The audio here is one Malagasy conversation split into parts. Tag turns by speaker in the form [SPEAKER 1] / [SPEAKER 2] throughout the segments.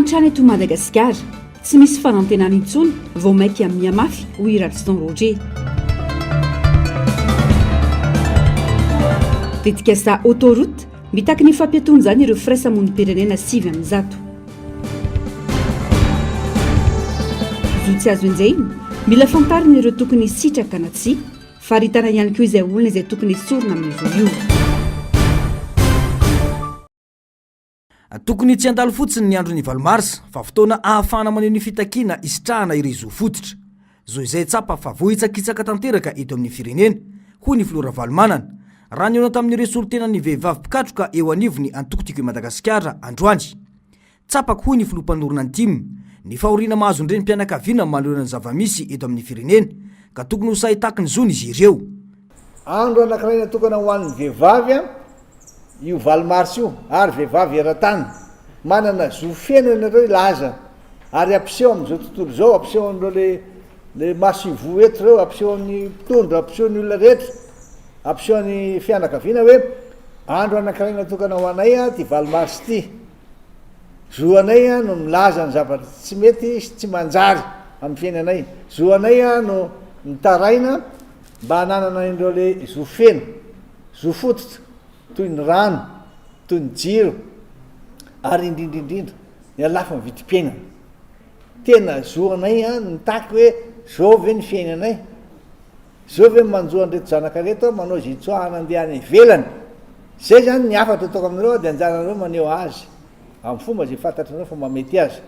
[SPEAKER 1] Fahantrana eto Madagasikara, tsy misy fanantenana intsony, vao mainka mihamafy, hoy i Ralston Roger. Tetikasa Autoroute, mitaky ny fampiatoana izany ireo firaisamonim-pirenena 109. Zo tsy azo enjehina, mila fantarina ireo tokony hisitraka na tsia. Faritana ihany koa izay olona izay tokony hesorina amin'io zo io.
[SPEAKER 2] Tokony tsy handalo fotsiny ny andron'ny valo marsa fa fotoana ahafahana maneho ny fitakiana hisitrahana ireo zo fototra. Zo izay tsapa fa voahitsakitsaka tanteraka eto amin'ny firenena, hoy ny filoha Ravalomanana, raha nihaona tamin'ireo solontenan'ny vehivavy mpikatroka eo anivon'ny antoko Tiako i Madagasikara androany. Tsapako, hoy ny filoha mpanorina ny tim, ny fahoriana mahazo ny renim-pianakaviana manoloana ny zava-misy eto amin'ny firenena, ka tokony ho sahy hitaky ny zony izy ireo.
[SPEAKER 3] Andro anankiray natokana ho an'ny vehivavy io valo marsa io, ary vehivavy eran-tany. Manana zo feno ianareo hilaza ary hampiseho amin'izao tontolo izao, hampiseho an'ireo le le masoivoho eto ireo, hampiseho amin'ny mpitondra, hampiseho ny olona rehetra, hampiseho ny fianakaviana hoe andro anankiray natokana ho anay ity valo marsa ity. Zo anay no milaza ny zavatra tsy mety sy tsy manjary amin'ny fiainanay. Zo anay no mitaraina mba hananana an'ireo le zo feno, zo fototra toy ny rano, toy ny jiro ary indrindra indrindra ny halafon'ny vidim-piainana. Tena zo anay ny mitaky hoe zao ve ny fiainanay? Zao ve ny manjo an'ireto zanaka ireto manao izay hitsoahana andeha any ivelany? Zay zany ny hafatra ataoko aminareo dia anjaranareo maneho azy amin'ny fomba izay fantatrareo fa mahamety azy.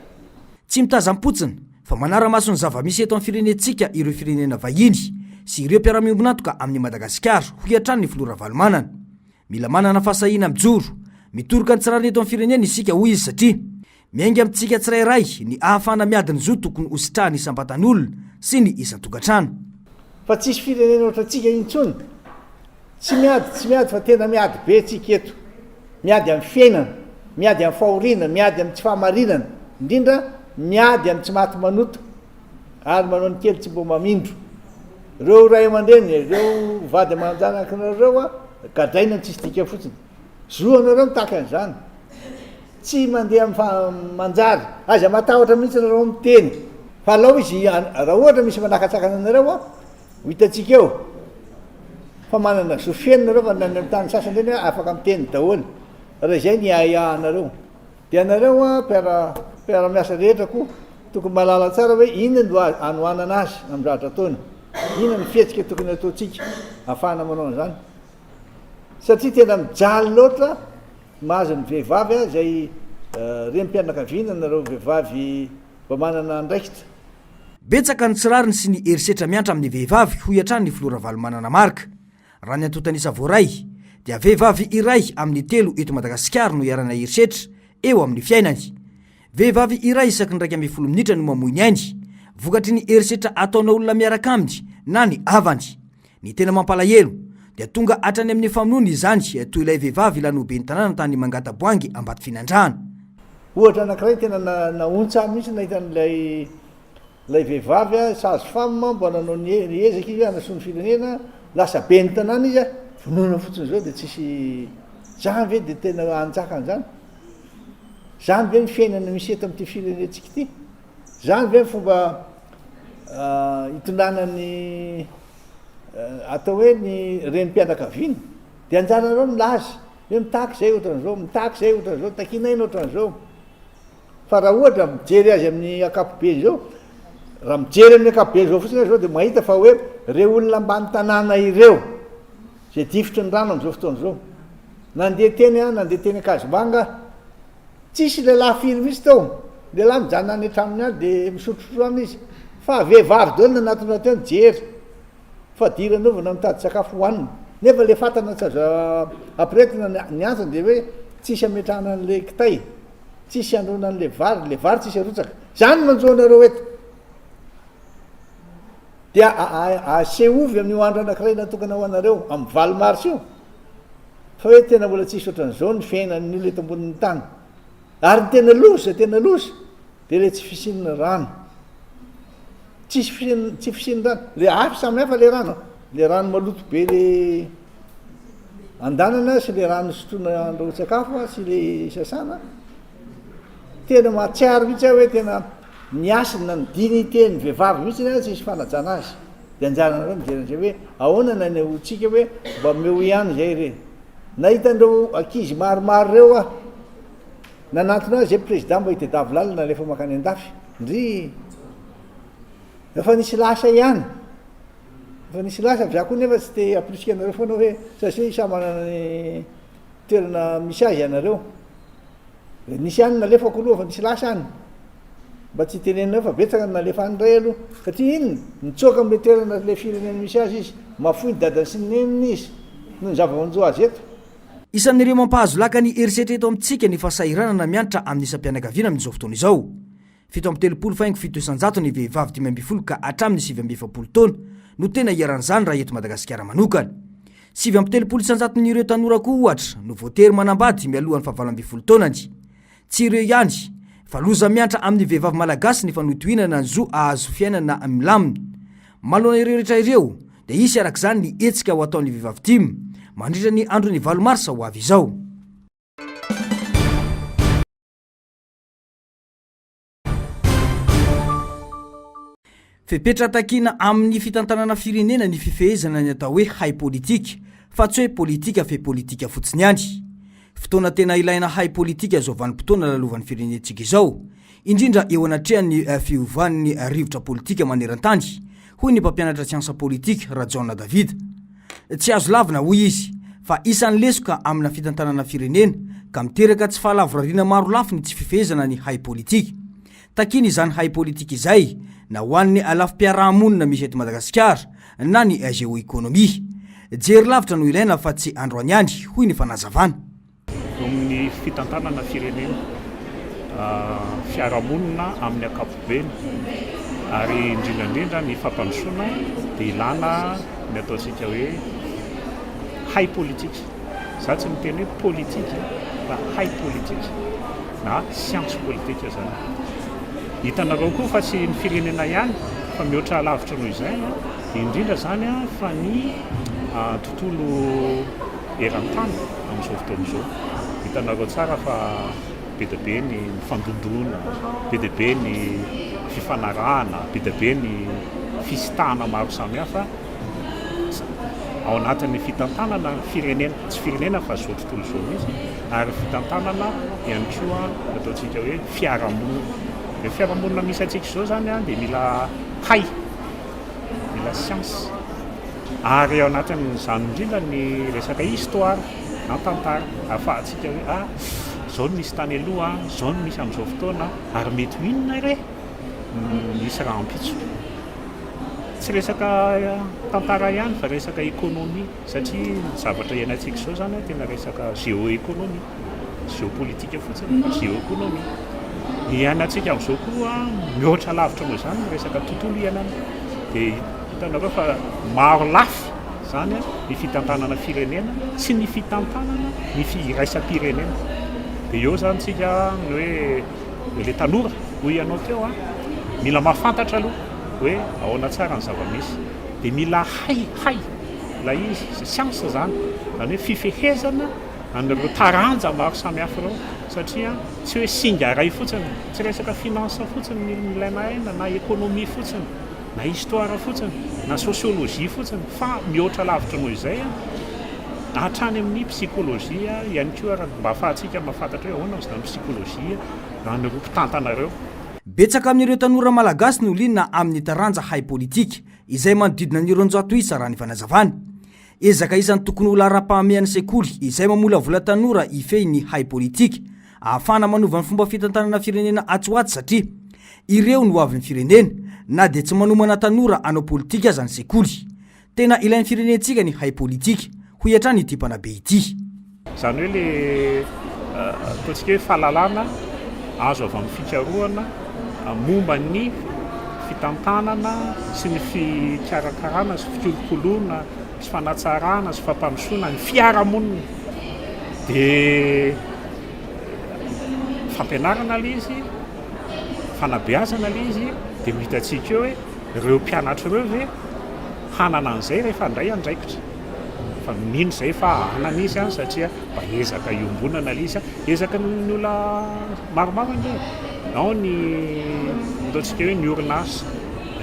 [SPEAKER 2] Tsy mitazam-potsiny fa manara-maso ny zava-misy eto amin'ny firenentsika ireo firenena vahiny sy ireo mpiara-miombon'antoka amin'i Madagasikara, hoy hatrany ny filoha Ravalomanana. Mila manana fahasahiana mijoro, mitoroka ny tsy rariny eto amin'ny firenena isika, hoy izy satria Miainga amintsika tsirairay ny ahafahana miady ny zo tokony ho sitrahan'ny isam-batan'olona sy ny isan-tokantrano.
[SPEAKER 3] Fa tsisy firenena ohatrantsika intsony. Tsy miady, tsy miady fa tena miady be tsika eto. Miady amin'ny fiainana, miady amin'ny fahoriana, miady amin'ny tsy fahamarinana, indrindra miady amin'ny tsy maty manota ary manao ny kely tsy mbo mamindro. Ireo ray aman-dreny, ireo vady aman-janakinareo ireo gadraina tsisy dikany fotsiny. Zo anareo mitaky an'izany. Tsy mandeha amin'ny fa manjary. Aza matahotra mihitsy nareo miteny. Fa alao izy raha ohatra misy manakatsakana anareo an, ho hitantsika eo. Fa manana zo feno nareo fa na any amin'ny tany sasany ireny afaka miteny daholo. Raha izay ny ahiahinareo. Dia anareo an, mpiara mpiara-miasa rehetra koa tokony mahalala tsara hoe inona no anohanana azy amin'ny zavatra ataony. Inona ny fihetsika tokony ataontsika ahafahana manao an'izany. Satria tena mijaly loatra Mahazo ny vehivavy izay renim-pianakaviana nareo vehivavy mba manana andraikitra.
[SPEAKER 2] Betsaka ny tsy rariny sy ny herisetra miantra amin'ny vehivavy, hoy hatrany ny filoha Ravalomanana Marc. Raha ny antontan'isa voaray, dia vehivavy iray amin'ny telo eto Madagasikara no iharan'ny herisetra eo amin'ny fiainany. Vehivavy iray isaky ny 11 minitra no mamoy ny ainy, vokatry ny herisetra ataona olona miaraka aminy na ny havany. Ny tena mampalahelo dia tonga hatrany amin'ny famonoana izany toy ilay vehivavy lany ho ben'ny tanàna tany Mangataboahangy Ambatofinandrahana.
[SPEAKER 3] Ohatra anankiray tena nahontsa ahy mihitsy nahita an'ilay ilay vehivavy sage femme mba nanao ny ezaka izy hanasoa ny firenena, lasa ben'ny tanàna izy, vonoina fotsiny izao dia tsisy, zany ve dia tena hanjaka an'izany? Zany ve ny fiainana misy eto amin'ity firenentsika ity? Zany ve ny fomba hitondrana ny atao hoe ny renim-pianakaviana? Dia anjaranareo milaza hoe mitaky izay ohatran'izao, mitaky izay ohatran'izao, takiana aina ohatran'izao. Fa raha ohatra mijery azy amin'ny ankapobeny izao, raha mijery amin'ny ankapobeny izao fotsiny aho izao dia mahita fa hoe ireo olona ambany tanàna ireo izay difotry ny rano amin'izao fotoana izao. Nandeha teny aho, nandeha teny Ankazomanga aho, Tsisy lehilahy firy mihitsy tao. Lehilahy mijanona any an-tranony any dia misotrosotro any izy. Fa vehivavy daholo nanatona teo nijery. Fadiranovana mitady sakafo hohanina. Nefa ilay fatana tsy azo ampirehetina ny antony dia hoe tsisy ametrahana an'ilay kitay. Tsisy androana an'ilay vary, ilay vary tsisy arotsaka. Izany no manjo anareo eto. Dia asehovy amin'io andro anankiray natokana ho anareo amin'ny valo marsa io. Fa hoe tena mbola tsisy ohatran'izao ny fiainan'ny olona eto ambonin'ny tany. Ary ny tena loza, tena loza, dia ilay tsy fisian'ny rano. Tsisy fisian'ny, tsy fisian'ny rano. Le hafa samy hafa le rano. Le rano maloto be le andanana sy le rano sotroina andrahoan-tsakafo sy le sasana. Tena mahatsiaro mihitsy aho hoe tena ny hasina, ny dignité ny vehivavy mihitsy aza tsisy fanajana azy. Dia anjaranareo mijery an'izay hoe ahoana no anehoantsika hoe mba omeo ihany izay re. Nahita an'ireo ankizy maromaro ireo aho. Nanantona ahy izay président mba hitadiavo lalana alefa mankany andafy. Ndry! Efa nisy lasa ihany. Efa nisy lasa, za koa nefa tsy te hampirisika anareo foana hoe satria samy manana ny toerana misy azy ianareo. Nisy ihany nalefako aloha fa nisy lasa any. Mba tsy hitenenanareo fa betsaka ny nalefa any indray aloha. Satria inona? Nitsoaka amin'ilay toerana ilay firenena misy azy izy. Mahafoy ny dadany sy ny neniny izy noho ny zava-manjo azy eto.
[SPEAKER 2] Isan'ireo mampahazo laka ny herisetra eto amintsika ny fahasahiranana miantra amin'ny isam-pianakaviana amin'izao fotoana izao. 37,7% ny vehivavy 15 ka hatramin'ny 49 taona no tena iharan'izany raha eto Madagasikara manokana. 39 isan-jaton'ireo tanora koa ohatra no voatery manambady mialohan'ny faha-18 taonany. Tsy ireo ihany, fa loza miantra amin'ny vehivavy malagasy ny fanohitohinana ny zo hahazo fiainana milamina. Manoloana ireo rehetra ireo dia hisy araka izany ny hetsika ho ataon'ny vehivavy tim mandritra ny andron'ny valo marsa ho avy izao. Fepetra takiana amin'ny fitantanana firenena ny fifehezana ny atao hoe hay politika, fa tsy hoe politika fe politika fotsiny ihany. Fotoana tena ilaina hay politika izao vanim-potoana lalovan'ny firenentsika izao, indrindra eo anatrehan'ny fiovan'ny rivotra politika maneran-tany, hoy ny mpampianatra siansa politika, Rajaona David. Tsy azo lavina, hoy izy, fa isan'ny lesoka amina fitantanana firenena ka miteraka tsy fahalavorariana maro lafy ny tsy fifehezana ny hay politika. Takiana izany hay politika izay na ho an'ny lafim-piarahamonina misy eto Madagasikara na ny géoéconomie. Jery lavitra no ilaina fa tsy androany ihany, hoy ny fanazavana.
[SPEAKER 4] Eo amin'ny fitantanana firenena, fiarahamonina amin'ny ankapobeny ary indrindra indrindra ny fampandrosoana dia ilana ny ataontsika hoe hay politika. Za tsy miteny hoe politika fa hay politika na science politika zany. Hitanareo koa fa tsy ny firenena ihany fa mihoatra lavitra noho izay, indrindra izany fa ny tontolo eran-tany amin'izao fotoana izao. Hitanareo tsara fa be dia be ny fandondona, be dia be ny fifanarahana, be dia be ny fisintahana maro samihafa ao anatin'ny fitantanana firenena, tsy firenena fa izao tontolo izao mihitsy, ary fitantanana ihany koa ataontsika hoe fiarahamonina. Ilay fiarahamonina misy antsika izao izany dia mila hay, mila siansa. Ary ao anatin'izany indrindra ny resaka histoire na tantara ahafahantsika hoe ah, izao no nisy tany aloha, izao no misy amin'izao fotoana, ary mety ho inona re no hisy rahampitso. Tsy resaka tantara ihany fa resaka économie satria ny zavatra iainantsika izao izany tena resaka géoéconomie, tsy géopolitique fotsiny fa géoéconomie. Ny iainantsika amin'izao koa mihoatra lavitra noho izany ny resaka tontolo iainana. Dia Hitanareo fa maro lafy izany ny fitantanana firenena sy ny fitantanana ny iraisam-pirenena. Dia eo izany tsika ny hoe ilay tanora hoy ianao teo an, mila mahafantatra aloha hoe ahoana tsara ny zava-misy. Dia mila hay, hay ilay izy, siansa izany, izany hoe fifehezana an'ireo taranja maro samihafa ireo satria tsy hoe singa iray fotsiny, tsy resaka finance fotsiny no ilaina aina na économie fotsiny. na histoire fotsiny, na sociologie fotsiny fa mihoatra lavitra noho izay hatrany amin'ny psychologie ihany koa ary mba ahafahantsika mahafantatra hoe ahoana izany psychologie an'ireo mpitantana ireo.
[SPEAKER 2] Betsaka amin'ireo tanora malagasy no liana amin'ny taranja hay politika, izay manodidina ny 200 isa raha ny fanazavana. Ezaka isan'ny tokony ho laharam-pahamehan'ny sekoly izay mamolavola tanora hifehy ny hay politika, ahafahana manova ny fomba fitantanana firenena atsy ho atsy satria ireo no hoavin'ny firenena na dia tsy manomana tanora hanao politika aza ny sekoly. Tena ilain'ny firenentsika ny hay politika, hoy hatrany ity mpanabe ity.
[SPEAKER 4] Izany hoe ilay ataontsika hoe fahalalana azo avy amin'ny fikarohana momba ny fitantanana sy ny fikarakarana sy fikolokoloana sy fanatsarana sy fampandrosoana ny fiarahamonina. Dia fampianarana ilay izy, fanabeazana ilay izy, dia ho hitantsika eo hoe ireo mpianatra ireo ve hanana an'izay rehefa handray andraikitra. Fa mino izay fa hanana izy satria mba ezaka iombonana ilay izy, ezaka ny olona maromaro ange e! Ao ny ataontsika hoe ny orinasa,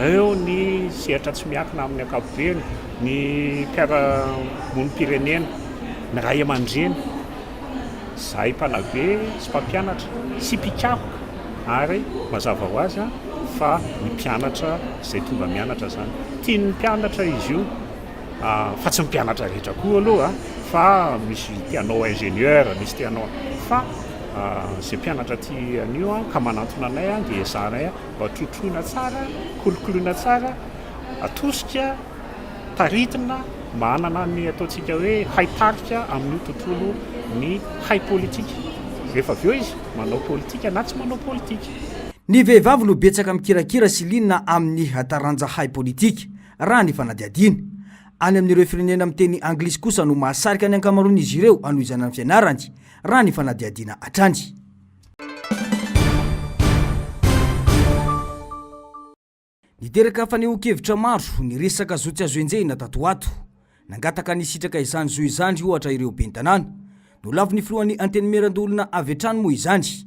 [SPEAKER 4] eo ny sehatra tsy miankina amin'ny ankapobeny, ny mpiara-monim-pirenena, ny ray aman-dreny, izahay mpanabe sy mpampianatra sy mpikaroka ary mazava ho azy fa ny mpianatra izay tonga mianatra izany. Tian'ny mpianatra izy io. Fa tsy ny mpianatra rehetra koa aloha fa misy te hanao ingénieur, misy te hanao fa izay mpianatra aty an'io ka manantona anay dia ezahanay mba trotroina tsara, kolokoloina tsara, atosika, taritina mba hanana ny ataontsika hoe haitarika amin'io tontolo ny hay politika. Rehefa avy eo izy manao politika na tsy manao politika.
[SPEAKER 2] Ny vehivavy no betsaka mikirakira sy liana amin'ny taranja hay politika. Raha ny fanadihadiana. Any amin'ireo firenena miteny anglisy kosa no mahasarika ny ankamaroan'izy ireo hanohizana ny fianarany, raha ny fanadihadiana hatrany. Niteraka fanehoan-kevitra maro ny resaka zo tsy azo enjehina tato ho ato. Nangataka ny hisitraka izany zo izany ohatra ireo ben'ny tanàna. Nolavin'ny filohan'ny Antenimierandoholona avy hatrany moa izany.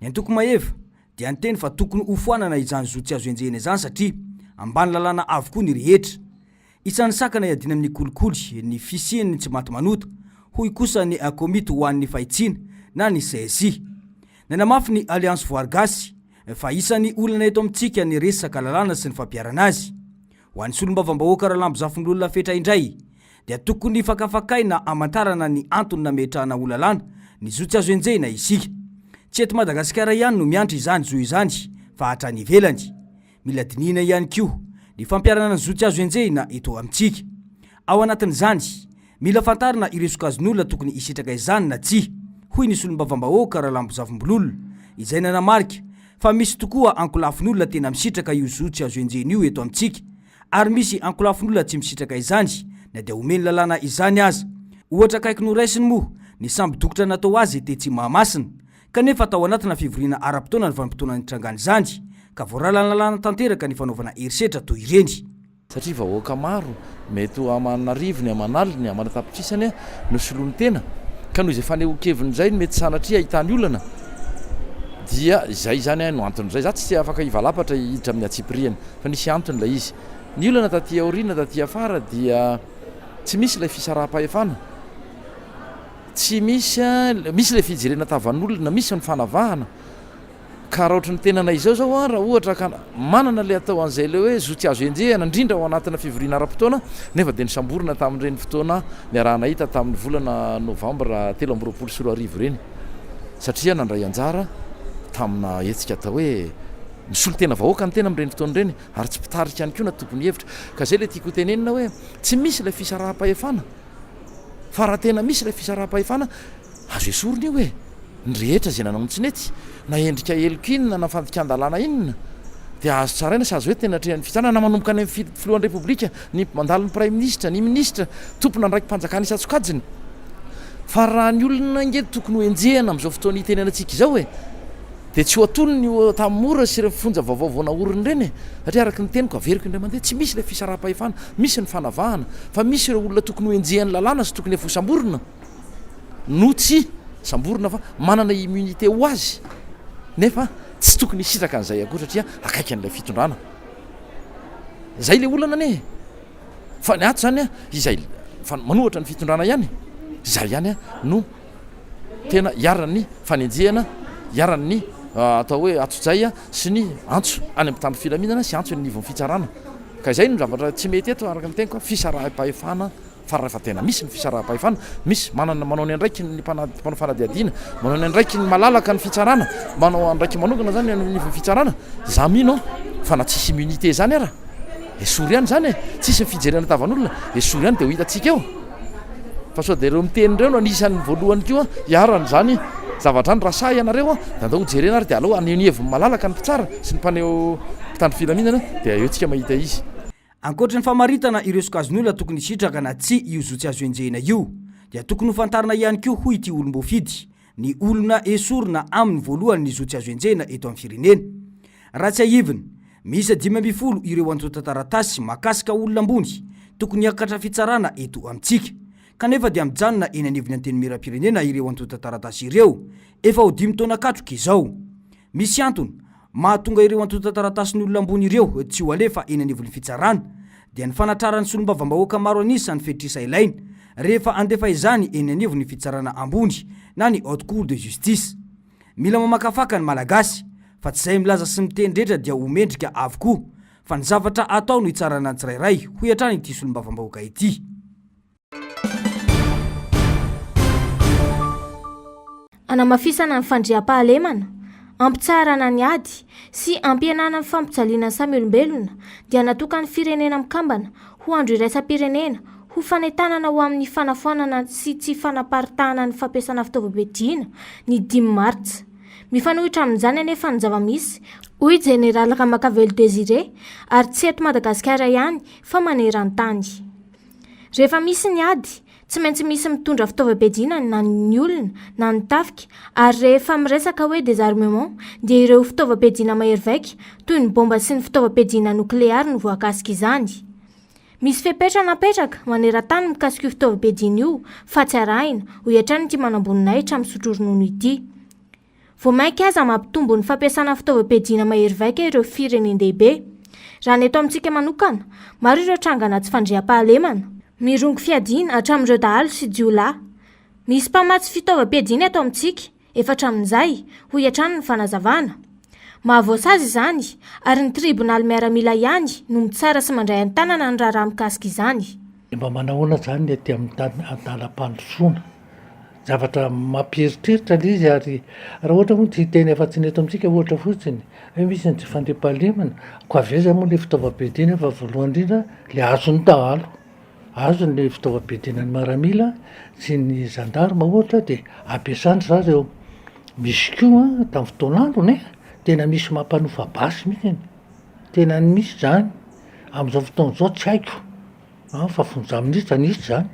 [SPEAKER 2] Ny antoko Maeva dia niteny fa tokony hofoanana izany zo tsy azo enjehina izany satria ambany lalàna avokoa ny rehetra. Isan'ny sakana iadiana amin'ny kolikoly ny fisian'ny tsy maty manota, hoy kosa ny Komity ho an'ny fahitsiana na ny CSI. Nanamafy ny Alliance Voary Gasy fa isan'ny olana eto amintsika ny resaka lalàna sy ny fampiharana azy. Ho an'ny solombavambahoaka Ralambo Zafimbololona Fetra indray dia tokony fakafakaina hamantarana ny antony nametrahana ho lalàna ny zo tsy azo enjehina isika. Tsy eto Madagasikara ihany no miantra izany zo izany fa hatrany ivelany. Mila dinihina ihany koa ny fampiharana ny zo tsy azo enjehina eto amintsika. Ao anatin'izany, mila fantarina ireo sokajin'olona tokony hisitraka izany na tsia, hoy ny solombavambahoaka Ralambo Zafimbololona, izay nanamarika fa misy tokoa ankolafin'olona tena misitraka io zo tsy azo enjehina io eto amintsika ary misy ankolafin'olona tsy misitraka izany na dia omen'ny lalàna izany aza. Ohatra akaiky noraisiny moa ny sambo dokotra natao azy tetsy Mahamasina kanefa tao anatina fivoriana ara-potoana ny vanim-potoana nitrangan'izany ka voaralan'ny lalàna tanteraka ny fanaovana herisetra toy ireny.
[SPEAKER 5] Satria vahoaka maro, mety ho aman'arivony, aman'aliny, aman'tapitrisany no soloany tena, ka noho izay fanehoan-keviny izay no mety sanatria ahitany olana, dia izay izany no anton'izay. Za tsy afaka hivalapatra hiditra amin'ny antsipiriany, fa nisy antony ilay izy. Ny olana taty aoriana, taty afara dia tsy misy ilay fisaraham-pahefana, tsy misy, misy ilay fijerena tavan'olona, misy ny fanavahana. Ka raha ohatry ny tenanay izao zao an, raha ohatra ka manana ilay atao an'izay ilay hoe zo tsy azo enjehina, indrindra ao anatina fivoriana ara-potoana, nefa dia nosamborina tamin'ireny fotoana niaraha-nahita tamin'ny volana novambra 2023 ireny, satria nandray anjara tamina hetsika atao hoe misolo tena vahoaka ny tena amin'ireny fotoana ireny, ary tsy mpitarika ihany koa na tompon'ny hevitra. Ka izay ilay tiako hotenenina hoe tsy misy ilay fisaraham-pahefana, fa raha tena misy ilay fisaraham-pahefana, Azo esorina io e! Ny rehetra izay nanao ny tsy nety, na endrika heloka inona na fandikan-dalàna inona, dia azo tsaraina sy azo entina eny atrehan'ny fitsarana, na manomboka any amin'ny filohan'ny Repoblika, ny mandalo ny Praiminisitra, ny minisitra, tompon'andraiki-panjakana isan-tsokajiny. Fa raha ny olona ange tokony ho enjehina amin'izao fotoana itenenantsika izao e! Dia tsy ho antonony io Antanimora sy ireny fonja vaovao vao naorina ireny e! Satria araka ny teniko, averiko indray mandeha, tsy misy ilay fisaraham-pahefana, misy ny fanavahana, fa misy ireo olona tokony ho enjehin'ny lalàna sy tokony efa ho samborina. no tsy samborina fa manana immunité ho azy nefa tsy tokony hisitraka an'izay akory satria akaiky an'ilay fitondrana. Zay le olana anie e! Fa ny ato zany a, izay fa manohatra ny fitondrana ihany, zay ihany a no tena iharan'ny fanenjehana, iharan'ny atao hoe antsojay sy ny antso any amin'ny mpitandro filaminana sy antso eny anivon'ny fitsarana. Ka izay no zavatra tsy mety eto araka ny teniko, fisaraham-pahefana. Fa rehefa tena misy ny fisaraham-pahefana, misy manana manao ny andraikiny ny mpanao fanadihadiana, manao ny andraikiny malalaka ny fitsarana, manao andraikiny manokana zany ny anivon'ny fitsarana, za mino aho fa na tsisy immunité zany ara, esory ihany zany e, tsisy ny fijerena tavan'olona, esory ihany de ho hitantsika eo. Fa sao de ireo miteny ireo no anisan'ny voalohany koa hiharan'izany zavatra any, raha sahy ianareo de andao hojerena ary de aleo haneho ny heviny malalaka ny mpitsara sy ny mpaneho mpitandro filaminana de eo tsika mahita izy.
[SPEAKER 2] Ankoatry ny famaritana ireo sokajin'olona tokony hisitraka na tsia io zo tsy azo enjehina io, dia tokony ho fantarina ihany koa hoy ity olom-boafidy, ny olona esorina aminy voalohany ny zo tsy azo enjehina eto amin'ny firenena. Raha tsiahivina, miisa 15 ireo antontan-taratasy mahakasika olona ambony tokony hiakatra fitsarana eto amintsika. Kanefa dia mijanona eny anivon'ny Antenimierampirenena ireo antontan-taratasy ireo efa ho dimy taona katroka izao. Misy antony mahatonga ireo antontan-taratasin'ny olona ambony ireo tsy ho alefa eny anivon'ny fitsarana dia ny fanatraran'ny solombavambahoaka maro an'isa ny fetr'isa ilaina rehefa handefa izany eny anivon'ny fitsarana ambony na ny Haute Cour de Justice. Mila mamakafaka ny Malagasy fa tsy izay milaza sy miteny rehetra dia ho mendrika avokoa fa ny zavatra atao no hitsarana ny tsirairay, hoy hatrany ity solombavambahoaka ity.
[SPEAKER 6] Hanamafisana ny fandriampahalemana, hampitsaharana ny ady sy hampihenana ny fampijaliana ny samy olombelona dia natokan'ny Firenena Mikambana ho andro iraisam-pirenena ho fanentanana ho amin'ny fanafoanana sy tsy fanaparitahana ny fampiasana fitaovam-piadiana ny dimy martsa. Mifanohitra amin'izany anefa ny zava-misy, hoy Jeneraly Ramakavelo Désiré, ary tsy eto Madagasikara ihany fa maneran-tany. Rehefa misy ny ady, tsy maintsy misy mitondra fitaovam-piadiana na ny olona na ny tafika ary rehefa miresaka hoe désarmement dia ireo fitaovam-piadiana mahery vaika toy ny bomba sy ny fitaovam-piadiana nokleary no voakasika izany. Misy fepetra napetraka maneran-tany mikasika io fitaovam-piadiana io fa tsy arahina, hoy hatrany ity manamboninahitra misotro ronono ity. Vao mainka aza mampitombo ny fampiasana fitaovam-piadiana mahery vaika ireo firenen-dehibe. Raha ny eto amintsika manokana, maro ireo trangana tsy fandriampahalemana. Mirongo fiadiana hatramin'ireo dahalo sy jiolahy. Misy mpamatsy fitaovam-piadiana eto amintsika, efa hatramin'izay, hoy hatrany ny fanazavana. Mahavoasazy izany, ary ny tribonaly miaramila ihany no mitsara sy mandray an-tanana ny raharaha mikasika izany.
[SPEAKER 7] Mba manahoana izany ny aty amin'ny tany an-dalam-pandrosoana? Zavatra mampieritreritra ilay izy ary raha ohatra moa tsy hiteny afa-tsy ny eto amintsika ohatra fotsiny hoe misy ny tsy fandriampahalemana, koa avy aiza moa ilay fitaovam-piadiana fa voalohany indrindra ilay azon'ny dahalo. Azo ny fitaovam-piadiana ny maramila sy ny zandarma ohatra dia ampiasan-dry zareo. Misy koa tamin'ny fotoan'androny e, tena misy mampanofa basy mihitsy, tena misy zany, amin'izao fotoana izao tsy haiko an, fa fony za minisitra nisy zany.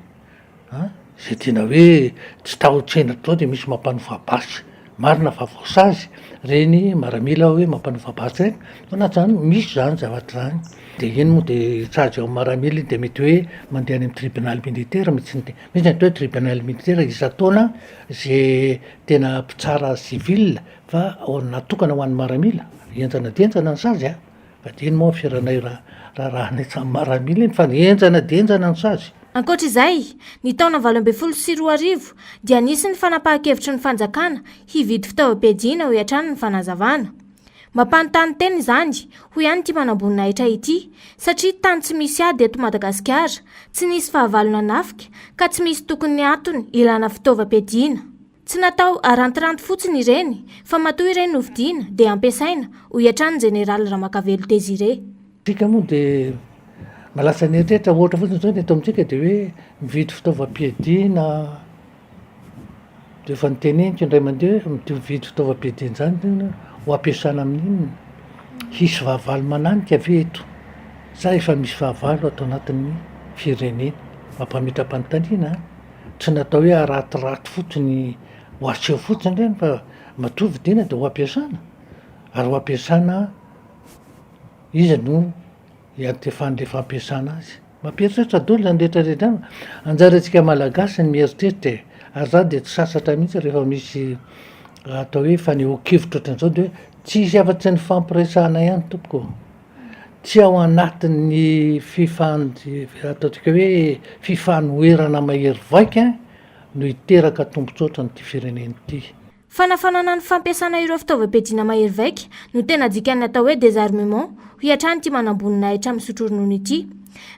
[SPEAKER 7] An! Izay tena hoe tsy tahotsena toa dia misy mampanofa basy. Marina fa voasazy ireny maramila hoe mampanofa basy ireny, fa na zany misy zany zavatra zany. De iny moa de sazy eo amin'ny maramila iny de mety hoe mandeha any amin'ny tribunal militaire mihitsy ny misy ny atao hoe tribunal militaire isan-taona ze tena mpitsara civil fa natokana ho an'ny maramila, henjana dia henjana ny sazy an! Fa dia iny moa fiaranay raharahanay samy maramila iny fa henjana dia henjana ny sazy.
[SPEAKER 6] Ankoatra izay, ny taona 2018 dia nisy ny fanapahan-kevitry ny fanjakana hividy fitaovam-piadiana hoy hatrany ny fanazavana. Mampanontany tena izany, hoy ihany ity manamboninahitra ity, satria tany tsy misy ady eto Madagasikara, tsy nisy fahavalo nanafika ka tsy misy tokony antony ilana fitaovam-piadiana. Tsy natao harantiranty fotsiny ireny fa matoa ireny novidiana dia ampiasaina, hoy hatrany ny jeneraly Ramakavelo Désiré.
[SPEAKER 7] Isika moa dia mahalasa ny eritreritra, ohatra fotsiny izao ny eto amintsika dia hoe mividy fitaovam-piadiana, dia efa noteneniko indray mandeha hoe mividy fitaovam-piadiana izany ve ho ampiasana amin'inona? Hisy fahavalo mananika ve eto sa efa misy fahavalo ato anatin'ny firenena? Mampametra-panontaniana an! Tsy natao hoe haratiraty fotsiny ho aseho fotsiny ireny fa matoa vidiana dia ho ampiasana, ary ho ampiasana iza no hiantefan'le fampiasana azy. Mampieritreritra daholo izany rehetra rehetra izany, anjarantsika malagasy ny mieritreritra e, ary za dia tsy sasatra mihitsy rehefa misy atao hoe fanehoan-kevitra ohatran'izao de hoe tsisy afa-tsy ny fampiresahana ihany tompoko ô. Tsy ao anatin'ny fifan- ataontsika hoe fifanoherana mahery vaika no hiteraka tombontsoa ohatran'ity firenena ity.
[SPEAKER 6] Fanafanana ny fampiasana ireo fitaovam-piadiana mahery vaika no tena dikan'ny atao hoe désarmement, hoy hatrany ity manamboninahitra misotro ronono ity.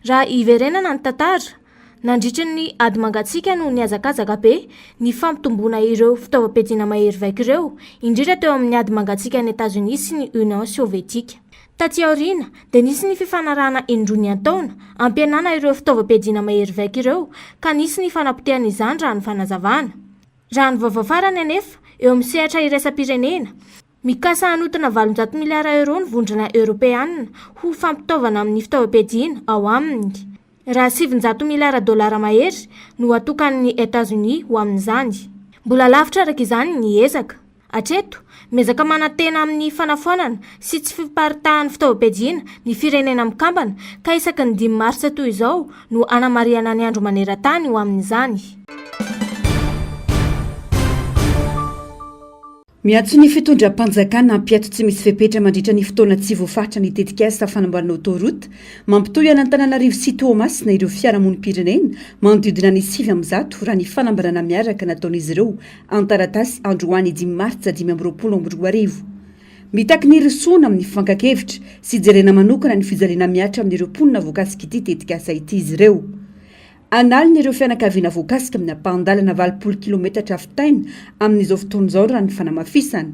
[SPEAKER 6] Raha hiverenana ny tantara, nandritry ny ady mangatsiaka no nihazakazaka be ny fampitomboana ireo fitaovam-piadiana mahery vaika ireo, indrindra teo amin'ny ady mangatsiakan'i Etazonia sy ny Union Sovietika. Taty aoriana dia nisy ny fifanarahana indroa niantaona hampihenana ireo fitaovam-piadiana mahery vaika ireo ka nisy ny fanapotehana izany raha ny fanazavana. Raha ny vaovao farany anefa, eo amin'ny sehatra iraisam-pirenena, mikasa hanotona 800 miliara euro ny Vondrona Eoropeanina ho fampitaovana amin'ny fitaovam-piadiana ao aminy, raha 900 miliara dolara mahery no hatokan'ny Etazonia ho amin'izany. Mbola lavitra araka izany ny ezaka. Hatreto, miezaka manantena amin'ny fanafoanana sy tsy fiparitahan'ny fitaovam-piadiana ny Firenena Mikambana ka isaky ny dimy martsa toy izao no anamarihana ny andro maneran-tany ho amin'izany.
[SPEAKER 1] Miantso ny fitondram-panjakana hampiato tsy misy fepetra mandritra ny fotoana tsy voafaritra ny tetikasa fanamboarana autoroute mampitohy an'Antananarivo sy Toamasina ireo fiarahamonim-pirenena manodidina ny 109 raha ny fanambarana miaraka nataon'izy ireo an-taratasy androany dimy martsa 2025. Mitaky ny hirosoana amin'ny fankan-kevitra sy jerena manokana ny fijaliana mihatra amin'ireo mponina voakasik'ity tetikasa ity izy ireo. An'aliny ireo fianakaviana voakasika amin'ny ampahan-dalana 80 kilometatra vitaina amin'izao fotoana izao raha ny fanamafisana.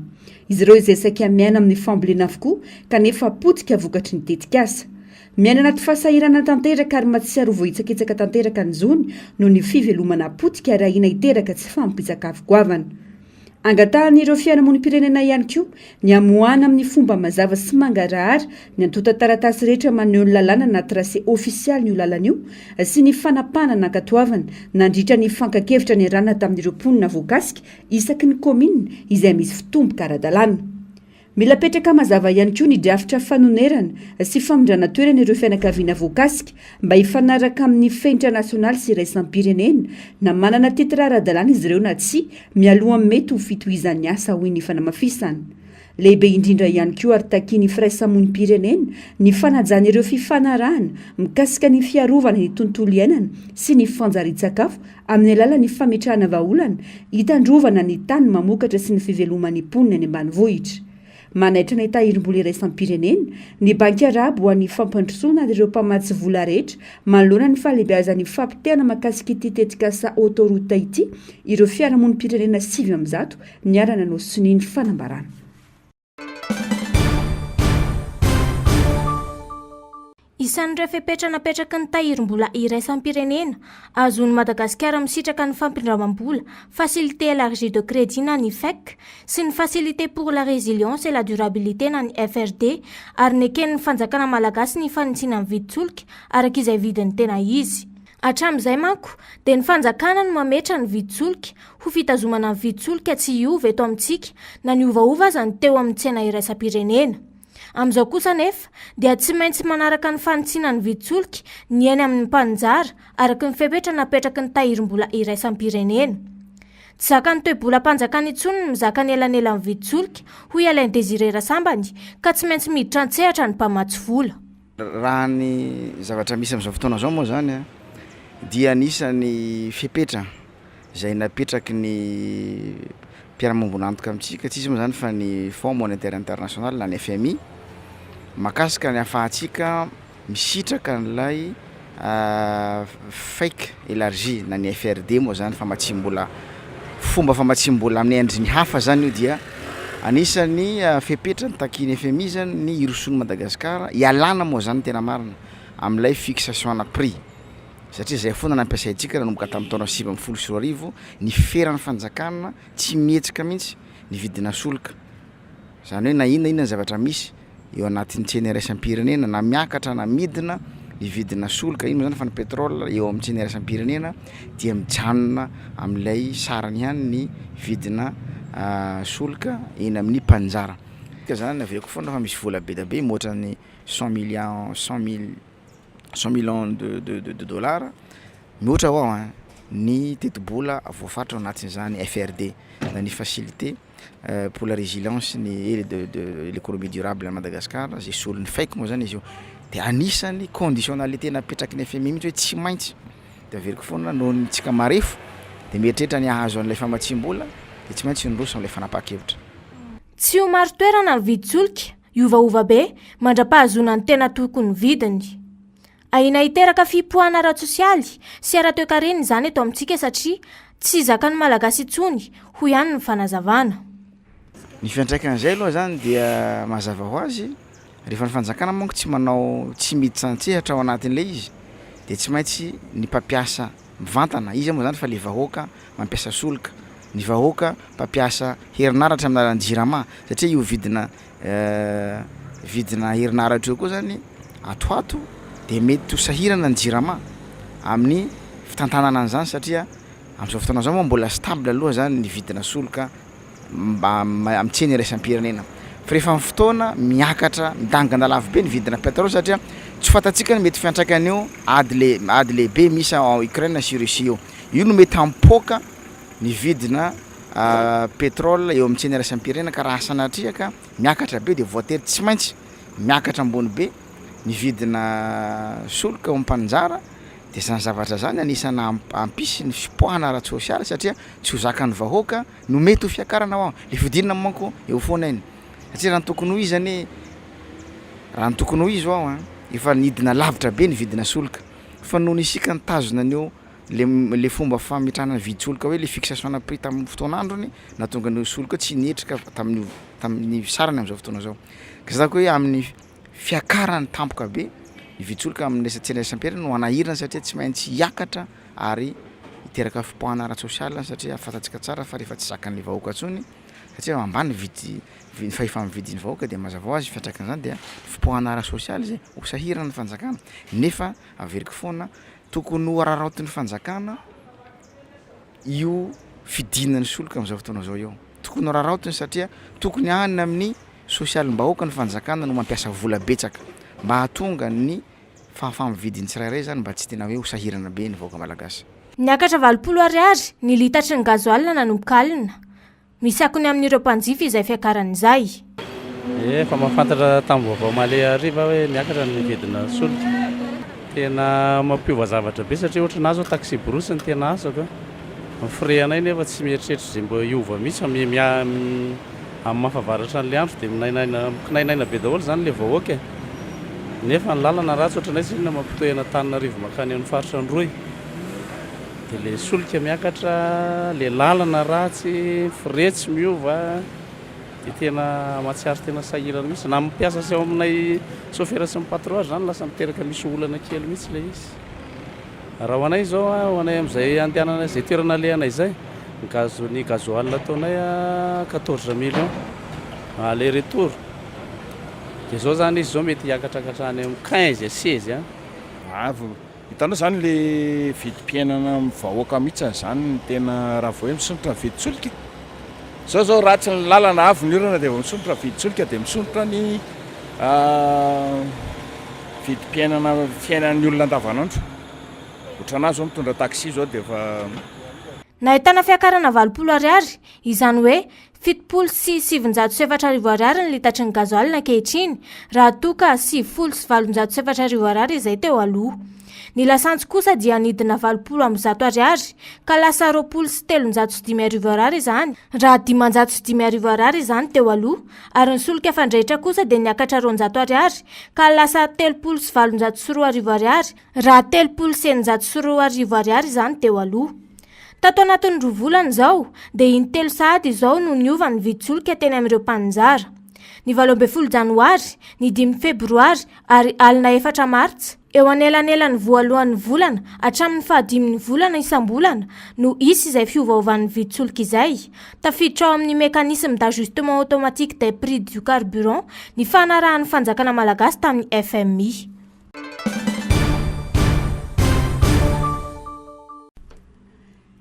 [SPEAKER 1] Izy ireo izay saika miaina amin'ny fambolena avokoa kanefa potika vokatry ny tetikasa. Miaina anaty fahasahiranana tanteraka ary mahatsiaro ho voahitsakitsaka tanteraka ny zony noho ny fivelomana potika ary ahiana hiteraka tsy fahampian-tsakafo goavana. Angatahan'ireo fiarahamonim-pirenena ihany koa ny hamoahana amin'ny fomba mazava sy mangarahara ny antontan-taratasy rehetra maneho ny lalàna na tracé ofisialin'io lalana io sy ny fanapahana nankatoavana nandritra ny fankan-kevitra niarahana tamin'ireo mponina voakasika isaky ny kaominina izay misy fitomboka ara-dalàna. Mila apetraka mazava ihany koa ny drafitra fanonerana sy famindrana toerana ireo fianakaviana voakasika mba hifanaraka amin'ny fenitra nasionaly sy iraisam-pirenena na manana titre ara-dalàna izy ireo na tsia mialohan'ny mety ho fitohizan'ny asa hoy ny fanamafisana. Lehibe indrindra ihany koa ary takian'ny firaisamonim-pirenena ny fanajana ireo fifanarahana mikasika ny fiarovana ny tontolo iainana sy ny fanjarian-tsakafo amin'ny alalan'ny fametrahana vahaolana hitandrovana ny tany mamokatra sy ny fiveloman'ny mponina any ambanivohitra. Manaitra ny Tahirimbola iraisam-pirenena, ny Banky Arabo ho an'ny fampandrosoana ary ireo mpamatsy vola rehetra manoloana ny fahalehibeazan'ny fampitehana mahakasika ity tetikasa autoroute ity ireo fiarahamonim-pirenena 109 niara-nanao sonia ny fanambarana.
[SPEAKER 6] Isan'ireo fepetra napetraky ny Tahirimbola iraisam-pirenena ahazoan'i Madagasikara misitraka ny fampindramam-bola Facilité élargie de crédit na ny FEC sy ny Facilité pour la résilience et la durabilité na ny FRD ary neken'ny fanjakana malagasy ny fanitsiana ny vidin-tsolika araka izay vidiny tena izy. Hatramin'izay manko dia ny fanjakana no mametra ny vidin-tsolika ho fitazomana ny vidin-tsolika tsy hiova eto amintsika na niovaova aza ny teo amin'ny tsena iraisam-pirenena. Amin'izao kosa anefa dia tsy maintsy manaraka ny fanitsiana ny vidin-tsolika ny eny amin'ny mpaninjara araka ny fepetra napetraky ny tahirim-bola iraisam-pirenena. Tsy zakan'ny toe-bolam-panjakana intsony ny mizaka ny elanelan'ny vidin-tsolika, hoy Alain Désiré Rasambany, ka tsy maintsy miditra an-tsehatra ny mpamatsy vola.
[SPEAKER 8] Raha ny zavatra misy amin'izao fotoana izao moa izany dia anisan'ny fepetra izay napetraky ny mpiara-miombon'antoka amintsika, tsy iza moa izany fa ny Fonds Monétaire International na ny FMI, mahakasika ny ahafahantsika misitraka an'ilay Fake élargie na ny FRD moa zany famatsiam-bola, fomba famatsiam-bola amin'ny endriny hafa zany io dia anisan'ny fepetra notakian'ny FMI zany ny hirosoan'i Madagasikara, hialana moa zany ny tena marina amin'ilay fixation ana prix satria zay foana nampiasaintsika nanomboka tamin'ny taona 2019 ny feran'ny fanjakana tsy mihetsika mihitsy ny vidina solika. Izany hoe na inona inona ny zavatra misy eo anatin'ny tsena iraisam-pirenena na miakatra na midina ny vidina solika, ino moa zany fa ny pétrole eo amin'ny tsena iraisam-pirenena dia mijanona amin'ilay sarany ihany ny vidina solika eny amin'ny mpaninjara. Zany averiko foana fa misy vola be dia be mihoatra ny cent millions cent mille cent millions de de de dollars mihoatra ho'aho ein ny tetibola voafaritra ao anatin'izany FRD na ny facilité pour la résilience ny et de de l'économie durable à Madagascar zay solon'ny FAIC moa zany izy io de anisan'ny conditionnalité napetraky ny FMI mihitsy hoe tsy maintsy de averiko foana noho ny tsika marefo de mieritreritra ny hahazo an'ilay famatsiam-bola de tsy maintsy niroso amin'ilay fanapahan-kevitra.
[SPEAKER 6] Tsy ho marin-toerana ny vidin-tsolika, hiovaova be, mandra-pahazoana ny tena tokony vidiny. Ahiana hiteraka fipoahana ara-tsosialy sy ara-toekarena izany eto amintsika satria tsy zakan'ny Malagasy intsony, hoy ihany ny fanazavana.
[SPEAKER 8] Ny fiantraikan'izay aloha izany dia mazava ho azy, rehefa ny fanjakana manko tsy manao tsy miditra an-tsehatra ao anatin'ilay izy dia tsy maintsy ny mpampiasa mivantana, iza moa izany fa le vahoaka mampiasa solika, ny vahoaka mpampiasa herinaratra amin'ny alalan'ny jirama satria io vidina vidina herinaratra io koa zany ato ho ato de mety ho sahirana ny jirama amin'ny fitantanana an'izany satria amin'izao fotoana izao moa mbola stable aloha zany ny vidina solika. mba amin'ny tsena iraisam-pirenena. Fa rehefa amin'ny fotoana miakatra midangana lafo be ny vidina pétrole satria tsy fantatsika ny mety fiantraikan'io ady le ady lehibe misy ao Ukraine sy Russie io. Io no mety hampipoaka ny vidina pétrole eo amin'ny tsena iraisam-pirenena ka raha sanatria ka miakatra be dia voatery tsy maintsy miakatra ambony be ny vidina solika ao amin'ny mpaninjara dia zany zavatra zany anisana hampisy ny fipoahana ara-tsosialy satria tsy ho zakan'ny vahoaka no mety ho fiakarana hoa, le fidinana manko eo foana iny satria raha ny tokony ho izy anie raha ny tokony ho izy ho'aho an efa nidina lavitra be ny vidina solika fa noho ny isika nitazona an'io le le fomba fametrahana ny vidin-tsolika hoe le fixation ana prix tamin'ny fotoan'androny nahatonga an'io solika tsy nihetrika tamin'io tamin'ny sarany am'zao fotoana zao ka zany ko hoe amin'ny fiakarany tampoka be ny vidin-tsolika amin'ny resa-tsena iraisam-pirenena no hanahirana satria tsy maintsy hiakatra ary hiteraka fipoahana ara-tsosialy satria fantatsika tsara fa rehefa tsy zakan'ny vahoaka intsony satria ambany ny vidy ny fahefa-mividin'ny vahoaka dia mazava ho azy fiantraikan'izany dia fipoahana ara-tsosialy izay ho sahirana ny fanjakana nefa averiko foana tokony ho araraotin'ny fanjakana io fidinan'ny solika amin'izao fotoana izao io tokony ho araraotiny satria tokony any amin'ny sosialim-bahoaka ny fanjakana no mampiasa vola betsaka mba hahatonga ny fahafaha-mividin'ny tsirairay zany mba tsy tena hoe ho sahirana be ny vahoaka malagasy.
[SPEAKER 6] Niakatra 80 ariary ny litatry ny gazoalina nanomboka alina. Misy akony amin'ireo mpanjifa izay fiakarana izay.
[SPEAKER 9] Efa mahafantatra tamin'ny vaovao omaly hariva aho hoe miakatra ny vidina solika. Tena mampiova zavatra be satria ohatra na zao taxi brousse no tena asako. Ny frais anay nefa tsy mieritreritra izay mba hiova mihitsy fa amin'ny maha fahavaratra an'ilay andro dia minainaina mikinainaina be daholo izany ilay vahoaka e. Nefa ny lalana ratsy ohatranay tsy inona mampitohy an'Antananarivo mankany amin'ny faritra Androy. Dia ilay solika miakatra, ilay lalana ratsy, frais tsy miova, dia tena mahatsiaro tena sahirana mihitsy. Na amin'ny mpiasa sy ao aminay sôfera sy ny patron ary izany lasa miteraka misy olana kely mihitsy ilay izy. Raha ho anay izao, ho anay amin'izay andehananay, izay toerana alehanay izay, ny gaz, ny gasoil ataonay 14 millions aller retour. Dia izao izany izy izao mety hiakatrakatra any amin'ny 15 à 16 any.
[SPEAKER 10] Avo. Hitanao izany le vidim-piainana amin'ny vahoaka mihitsy izany no tena raha vao hoe misondrotra ny vidin-tsolika. Izao izao ratsy ny lalana, avy ny orana dia vao misondrotra ny vidin-tsolika dia misondrotra ny vidim-piainana fiainan'ny olona andavanandro. Ohatranà zao mitondra taxi zao dia efa.
[SPEAKER 6] Nahitana fiakarana 80 ariary, izany hoe 3970 ariary ny litatry ny gazoalina ankehitriny, raha toa ka 4890 ariary izay teo aloha. Ny lasantsy kosa dia nidina 180 ariary, ka lasa 320 ariary izany, raha 505 ariary izany teo aloha, ary ny solika fandrehitra kosa dia niakatra 200 ariary, ka lasa 2038 ariary, raha 2030 ariary izany teo aloha. Tato anatin'ny roa volana izao, dia intelo sahady izao no niova ny vidin-tsolika teny amin'ireo mpaninjara. Ny 18 janoary, ny dimy febroary ary alina efatra martsa, eo anelanelan'ny voalohan'ny volana hatramin'ny fahadimin'ny volana isam-bolana no hisy izay fiovaovan'ny vidin-tsolika izay. Tafiditra ao amin'ny mécanisme d'ajustement automatique des prix du carburant ny fanarahan'ny fanjakana malagasy tamin'ny FMI.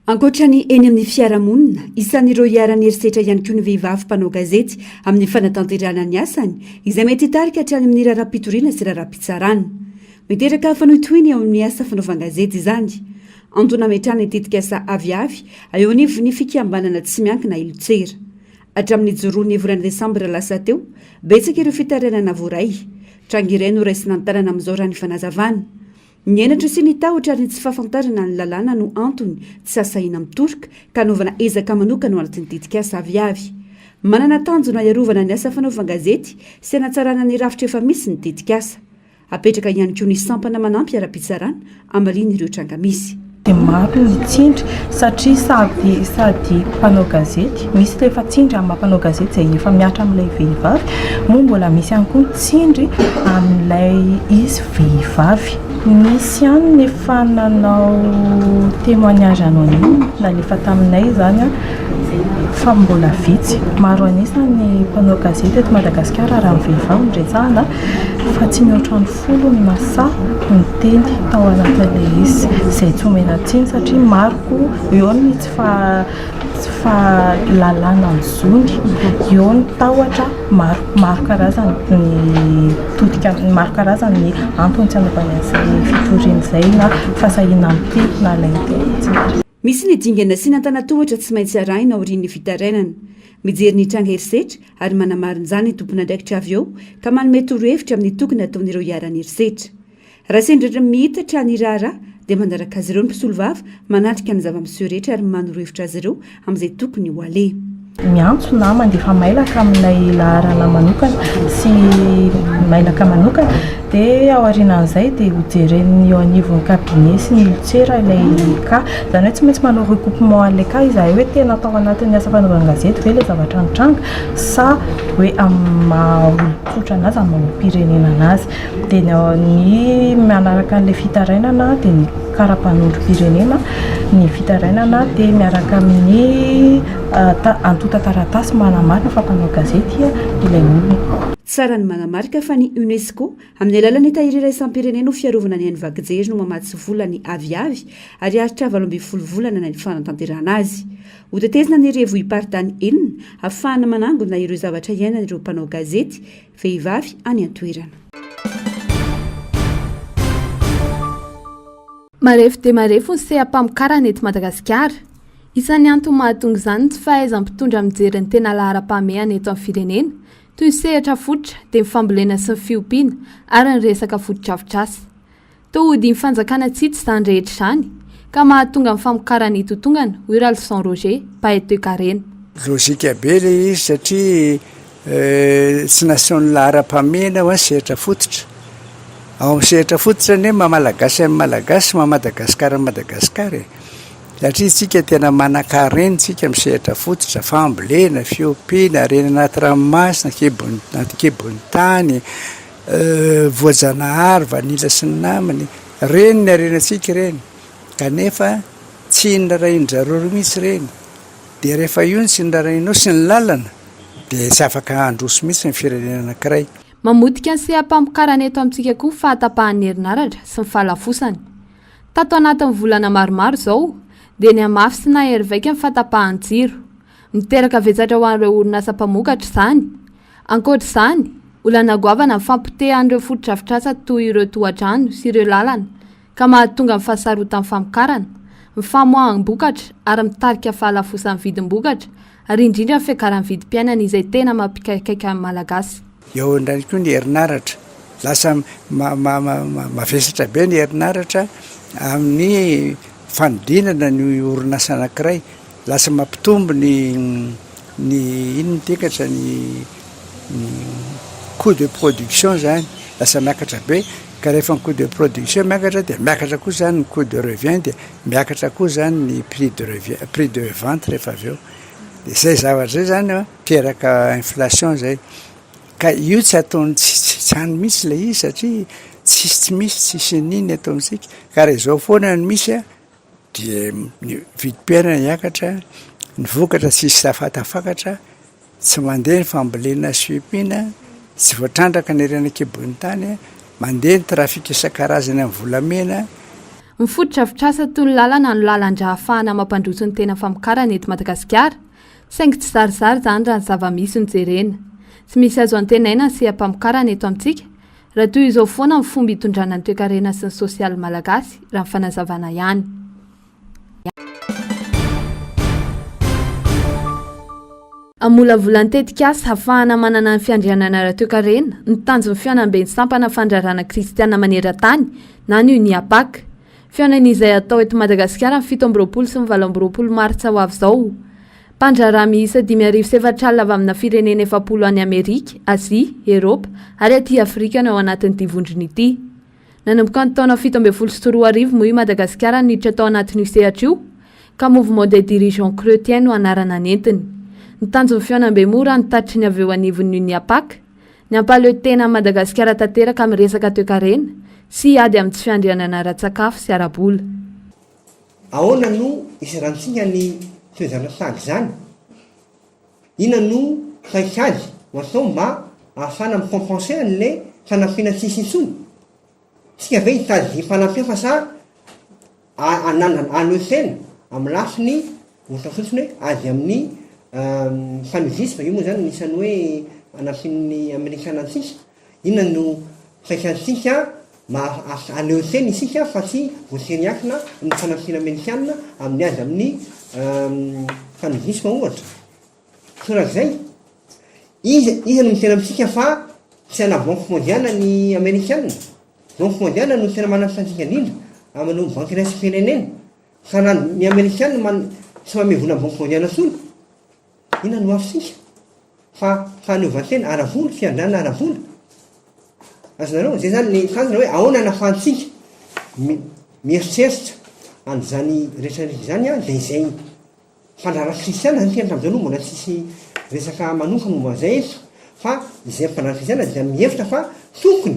[SPEAKER 1] Ankoatra ny eny amin'ny fiarahamonina, isan'ireo iharan'ny herisetra ihany koa ny vehivavy mpanao gazety amin'ny fanatanterahana ny asany, izay mety hitarika hatrany amin'ny raharaham-pitoriana sy raharaham-pitsarana. Miteraka fanohitohina eo amin'ny asa fanaovan-gazety izany. Antony nametrahana ny tetikasa Aviavy eo anivon'ny fikambanana tsy miankina Ilotsera. Hatramin'ny nijoroany ny volana desambra lasa teo, betsaka ireo fitarainana voaray. Tranga iray no raisina an-tanana amin'izao raha ny fanazavana. Ny henatra sy ny tahotra ary ny tsy fahafantarana ny lalàna no antony tsy asahiana mitoroka ka anaovana ezaka manokana ao anatin'ny tetikasa aviavy. Manana tanjona hiarovana ny asa fanaovan-gazety sy hanatsarana ny rafitra efa misy ny tetikasa. Apetraka ihany koa ny sampana manampy ara-pitsarana hamaliana ireo tranga misy.
[SPEAKER 11] Dia maro ny tsindry satria sady sady mpanao gazety, misy ilay efa tsindry amin'ny maha mpanao gazety izay efa mihatra amin'ilay vehivavy, moa mbola misy ihany koa ny tsindry amin'ilay izy vehivavy. Nisy ihany ny efa nanao témoignage anonyme nalefa taminay izany fa mbola vitsy. Maro an'isa ny mpanao gazety eto Madagasikara raha ny vehivavy no resahana fa tsy mihoatra ny folo ny masahy niteny tao anatin'ilay izy, izay tsy omena tsiny satria maro koa eo ny tsy faha. tsy fahalalana ny zony, eo ny tahotra maro maro karazany ny todika maro karazany ny antony tsy anaovany an'izay fitoriana izay na fahasahiana miteny na ilay miteny.
[SPEAKER 1] Misy ny dingana sy ny antanatohatra tsy maintsy arahina aorian'ny fitarainana. Mijery ny tranga herisetra ary manamarina izany ny tompon'andraikitra avy eo ka manome torohevitra amin'ny tokony hataon'ireo iharan'ny herisetra. Raha sendra miitatra ny raharaha dia manaraka azy ireo ny mpisolovava, manatrika ny zava-miseho rehetra ary manoro hevitra azy ireo amin'izay tokony ho aleha.
[SPEAKER 11] Miantso na mandefa mailaka amin'ilay laharana manokana sy mailaka manokana dia aorianan'izay dia hojeren'ny eo anivon'ny cabinet sy ny olon-tsera ilay cas. Izany hoe tsy maintsy manao recoupement an'ilay cas izahay hoe tena tao anatin'ny asa fanaovan-gazety ve ilay zavatra nitranga sa hoe amin'ny maha olon-tsotra an'azy, amin'ny maha olom-pirenena an'azy. Dia ny manaraka an'ilay fitarainana dia ny kara-panondrom-pirenena, ny fitarainana dia miaraka amin'ny antontan-taratasy manamarina fa mpanao gazety ilay olona.
[SPEAKER 1] Tsara ny manamarika fa ny Unesco, amin'ny alalan'ny Tahiry iraisam-pirenena ho fiarovana ny haino vaky jery no mamatsy vola ny aviavy ary haharitra 18 volana ny fanatanterahana azy. Hotetezina ny revo-hiparitany enina ahafahana manangona ireo zavatra iainan'ireo mpanao gazety vehivavy any an-toerana.
[SPEAKER 12] Marefo dia marefo ny seha-pamokarana eto Madagasikara. Isan'ny antony mahatonga izany ny tsy fahaizan'ny mpitondra mijery ny tena laharam-pahamehana eto amin'ny firenena, toy ny sehatra fototra, dia ny fambolena sy ny fiompiana ary ny resaka fotodrafitrasa. Toa hodian'ny fanjakana tsitsy izany rehetra izany, ka mahatonga ny famokarana hitotongana, hoy Ralison Roger, mpahay toekarena.
[SPEAKER 13] Lojika be ilay izy satria tsy nasiany laharam-pahamehana hoa ny sehatra fototra. Ao amin'ny sehatra fototra anie maha Malagasy an'ny Malagasy sy maha Madagasikara an'i Madagasikara e. Satria isika tena manan-karena isika amin'ny sehatra fototra, fambolena, fiompiana, harena anaty ranomasina, kibon'ny anaty kibon'ny tany. Voajanahary, vanila sy ny namany, ireny ny harenantsika ireny, kanefa tsy nirarahin-dry zareo ireo mihitsy ireny, dia rehefa io no tsy nirarahinao sy ny lalana dia tsy afaka handroso mihitsy ny firenena anankiray.
[SPEAKER 12] Mamotika ny seha-pamokarana eto amintsika koa ny fahatapahan'ny herinaratra sy ny fahalafosany. Tato anatin'ny volana maromaro izao dia nihamafy sy nahery vaika ny fahatapahan-jiro. Miteraka vesatra ho an'ireo orinasa mpamokatra izany. Ankoatra izany, olana goavana ny fampotehan'ireo fotodrafitrasa toy ireo tohadrano sy ireo lalana ka mahatonga ny fahasarotan'ny famokarana, ny famoaham-bokatra ary mitarika fahalafosan'ny vidim-bokatra ary indrindra ny fiakaran'ny vidim-piainana izay tena mampikaikaika ny Malagasy.
[SPEAKER 13] Eo indray koa ny herinaratra, lasa mavesatra be ny herinaratra amin'ny fanodinana ny orinasa anankiray. Lasa mampitombo ny ny inona ity katra ny ny coût de production zany, lasa miakatra be, ka rehefa ny coût de production miakatra dia miakatra koa zany ny coût de revient dia miakatra koa zany ny prix de revient prix de vente rehefa avy eo, de zay zavatra zay zany an miteraka inflation zay, ka io tsy ataony tsy tsy tsy any mihitsy ilay izy satria tsisy tsy misy tsisy an'iny eto amintsika, ka raha izao foana no misy an Dia ny vidim-piainana hiakatra, ny vokatra tsisy tafatafakatra, tsy mandeha ny fambolena sy fiompiana, tsy voatrandraka ny harena an-kibon'ny tany, mandeha ny trafika isan-karazany amin'ny volamena.
[SPEAKER 12] Ny fotodrafitrasa toy ny lalana no lalan-drà ahafahana mampandroso ny tena famokarana eto Madagasikara, saingy tsy zarizary izany raha ny zava-misy no jerena. Tsy misy azo antenaina ny seha-pamokarana eto amintsika Raha toy izao foana ny fomba hitondrana ny toekarena sy ny sosialy malagasy, raha ny fanazavana ihany. Hamolavola ny tetikasa hahafahana manana ny fiandrianana ara-toekarena ny tanjon'ny fihaonamben'ny sampana fandraharahana kristiana maneran-tany na ny Uniapac. Fihaonana izay hatao eto Madagasikara ny 27 sy ny 28 martsa ho avy izao. Mpandraharaha miisa 4050 avy amina firenena 40 any Amerika, Azia, Eropa ary aty Afrika no ao anatin'ity vondrona ity. Nanomboka ny taona 2017 moa i Madagasikara no niditra tao anatin'io sehatra io, ka Mouvement des Dirigeants Chretiens no anarana nentiny. Ny tanjon'ny fihaonambe moa raha ny tatitry ny avy eo anivon'ny Uniapac, ny hampahaleo tena an'i Madagasikara tanteraka amin'ny resaka toekarena sy hiady amin'ny tsy fiandrianana ara-tsakafo sy ara-bola.
[SPEAKER 14] Ahoana no hiserantsika ny toe-javatra tahaka izany? Inona no paikady ho atao mba ahafahana mi-compenser an'ilay fanampiana tsy hisy intsony? Tsika ve hitady mpanampy hafa sa hanandrana hahaleo tena amin'ny lafiny. Ohatra fotsiny hoe ady amin'ny paludisme, io moa izany anisan'ny hoe anampian'ny amerikana antsika. Inona no faikantsika mba hahaleo tena isika fa tsy voatery hiankina amin'ny fanampiana amerikana amin'ny ady amin'ny paludisme ohatra. Torak'izay, iza iza no miteny amintsika fa tsy hanao banque mondiale ny amerikana? Banque mondiale no tena manampy antsika indrindra amin'ny banky iraisam-pirenena. Fa na ny amerikana man tsy manome vola ny banque mondiale intsony, inona no afontsika? Fa fahaleovantena ara-vola, fiandrianana ara-vola. Azonareo? Izay zany ny tanjona hoe ahoana anafahantsika mieritreritra an'izany rehetra rehetra izany an, dia izay Mpandraharaha kristiana zany tena hatramin'izao aloha mbola tsisy resaka manokana momba an'izay eto fa izay mpandraharaha kristiana dia mihevitra fa tokony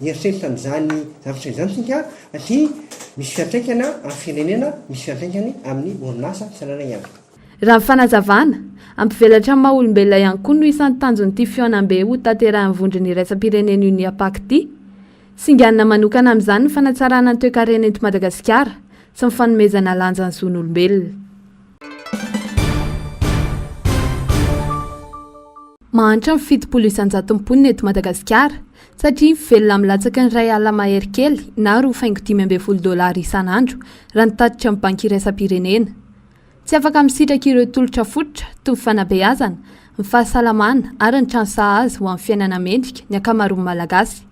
[SPEAKER 14] hieritreritra an'izany zavatra izany isika satria misy fiantraikany amin'ny firenena, misy fiantraikany amin'ny orinasa tsirairay avy.
[SPEAKER 12] Raha ny fanazavana, hampivelatra ny maha olombelona ihany koa no isan'ny tanjon'ity fihaonambe hotanterahin'ny vondrona iraisam-pirenena Uniapac ity. Singanina manokana amin'izany ny fanatsarana ny toekarena eto Madagasikara sy ny fanomezana lanja ny zon'olombelona. Mahantra ny 70 isan-jaton'ny mponina eto Madagasikara satria mivelona amin'ny latsaky ny iray alina mahery kely na roa faingo 15 dolara isan'andro raha ny tatitra ny Banky iraisam-pirenena. Tsy afaka misitraka ireo tolotra fototra toy ny fanabeazana, ny fahasalamana ary ny trano sahaza ho amin'ny fiainana mendrika ny ankamaroan'ny Malagasy.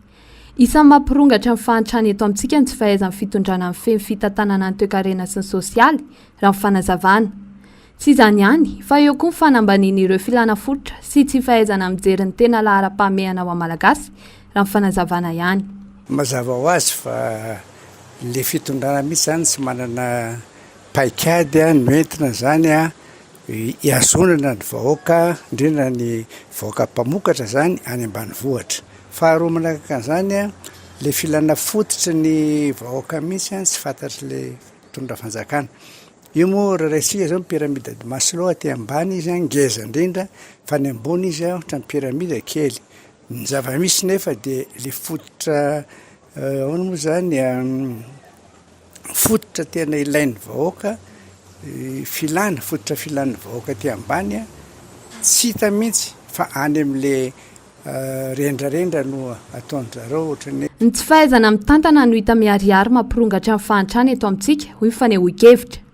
[SPEAKER 12] Isan'ny mampirongatra ny fahantrana eto amintsika ny tsy fahaizan'ny fitondrana mifehy ny fitantanana ny toekarena sy ny sosialy, raha ny fanazavana. Tsy izany ihany, fa eo koa ny fanambaniana ireo filana fototra sy tsy fahaizana mijery ny tena laharam-pahamehana ho an'ny Malagasy, raha ny fanazavana ihany.
[SPEAKER 13] Mazava ho azy fa le fitondrana mihitsy zany tsy manana paikady no entina zany hihazonana ny vahoaka, indrindra ny vahoaka mpamokatra zany any ambanivohitra. Faharoa manaraka an'izany, le filana fototry ny vahoaka mihitsy tsy fantatr'le mpitondra fanjakana. Io moa raha raisintsika zao ny pyramide de Maslow aty ambany izy ngeza indrindra fa ny ambony izy ohatran'ny pyramide kely. Ny zava-misy nefa de le fototra ahoana moa zany fototra tena ilain'ny vahoaka, filana, fototra filan'ny vahoaka aty ambany tsy hita mihitsy fa any amin'le rendrarendra no ataon-dry zareo ohatran'ny.
[SPEAKER 12] Ny tsy fahaizana mitantana no hita miharihary mampirongatra ny fahantrana eto amintsika, hoy ny fanehoan-kevitra.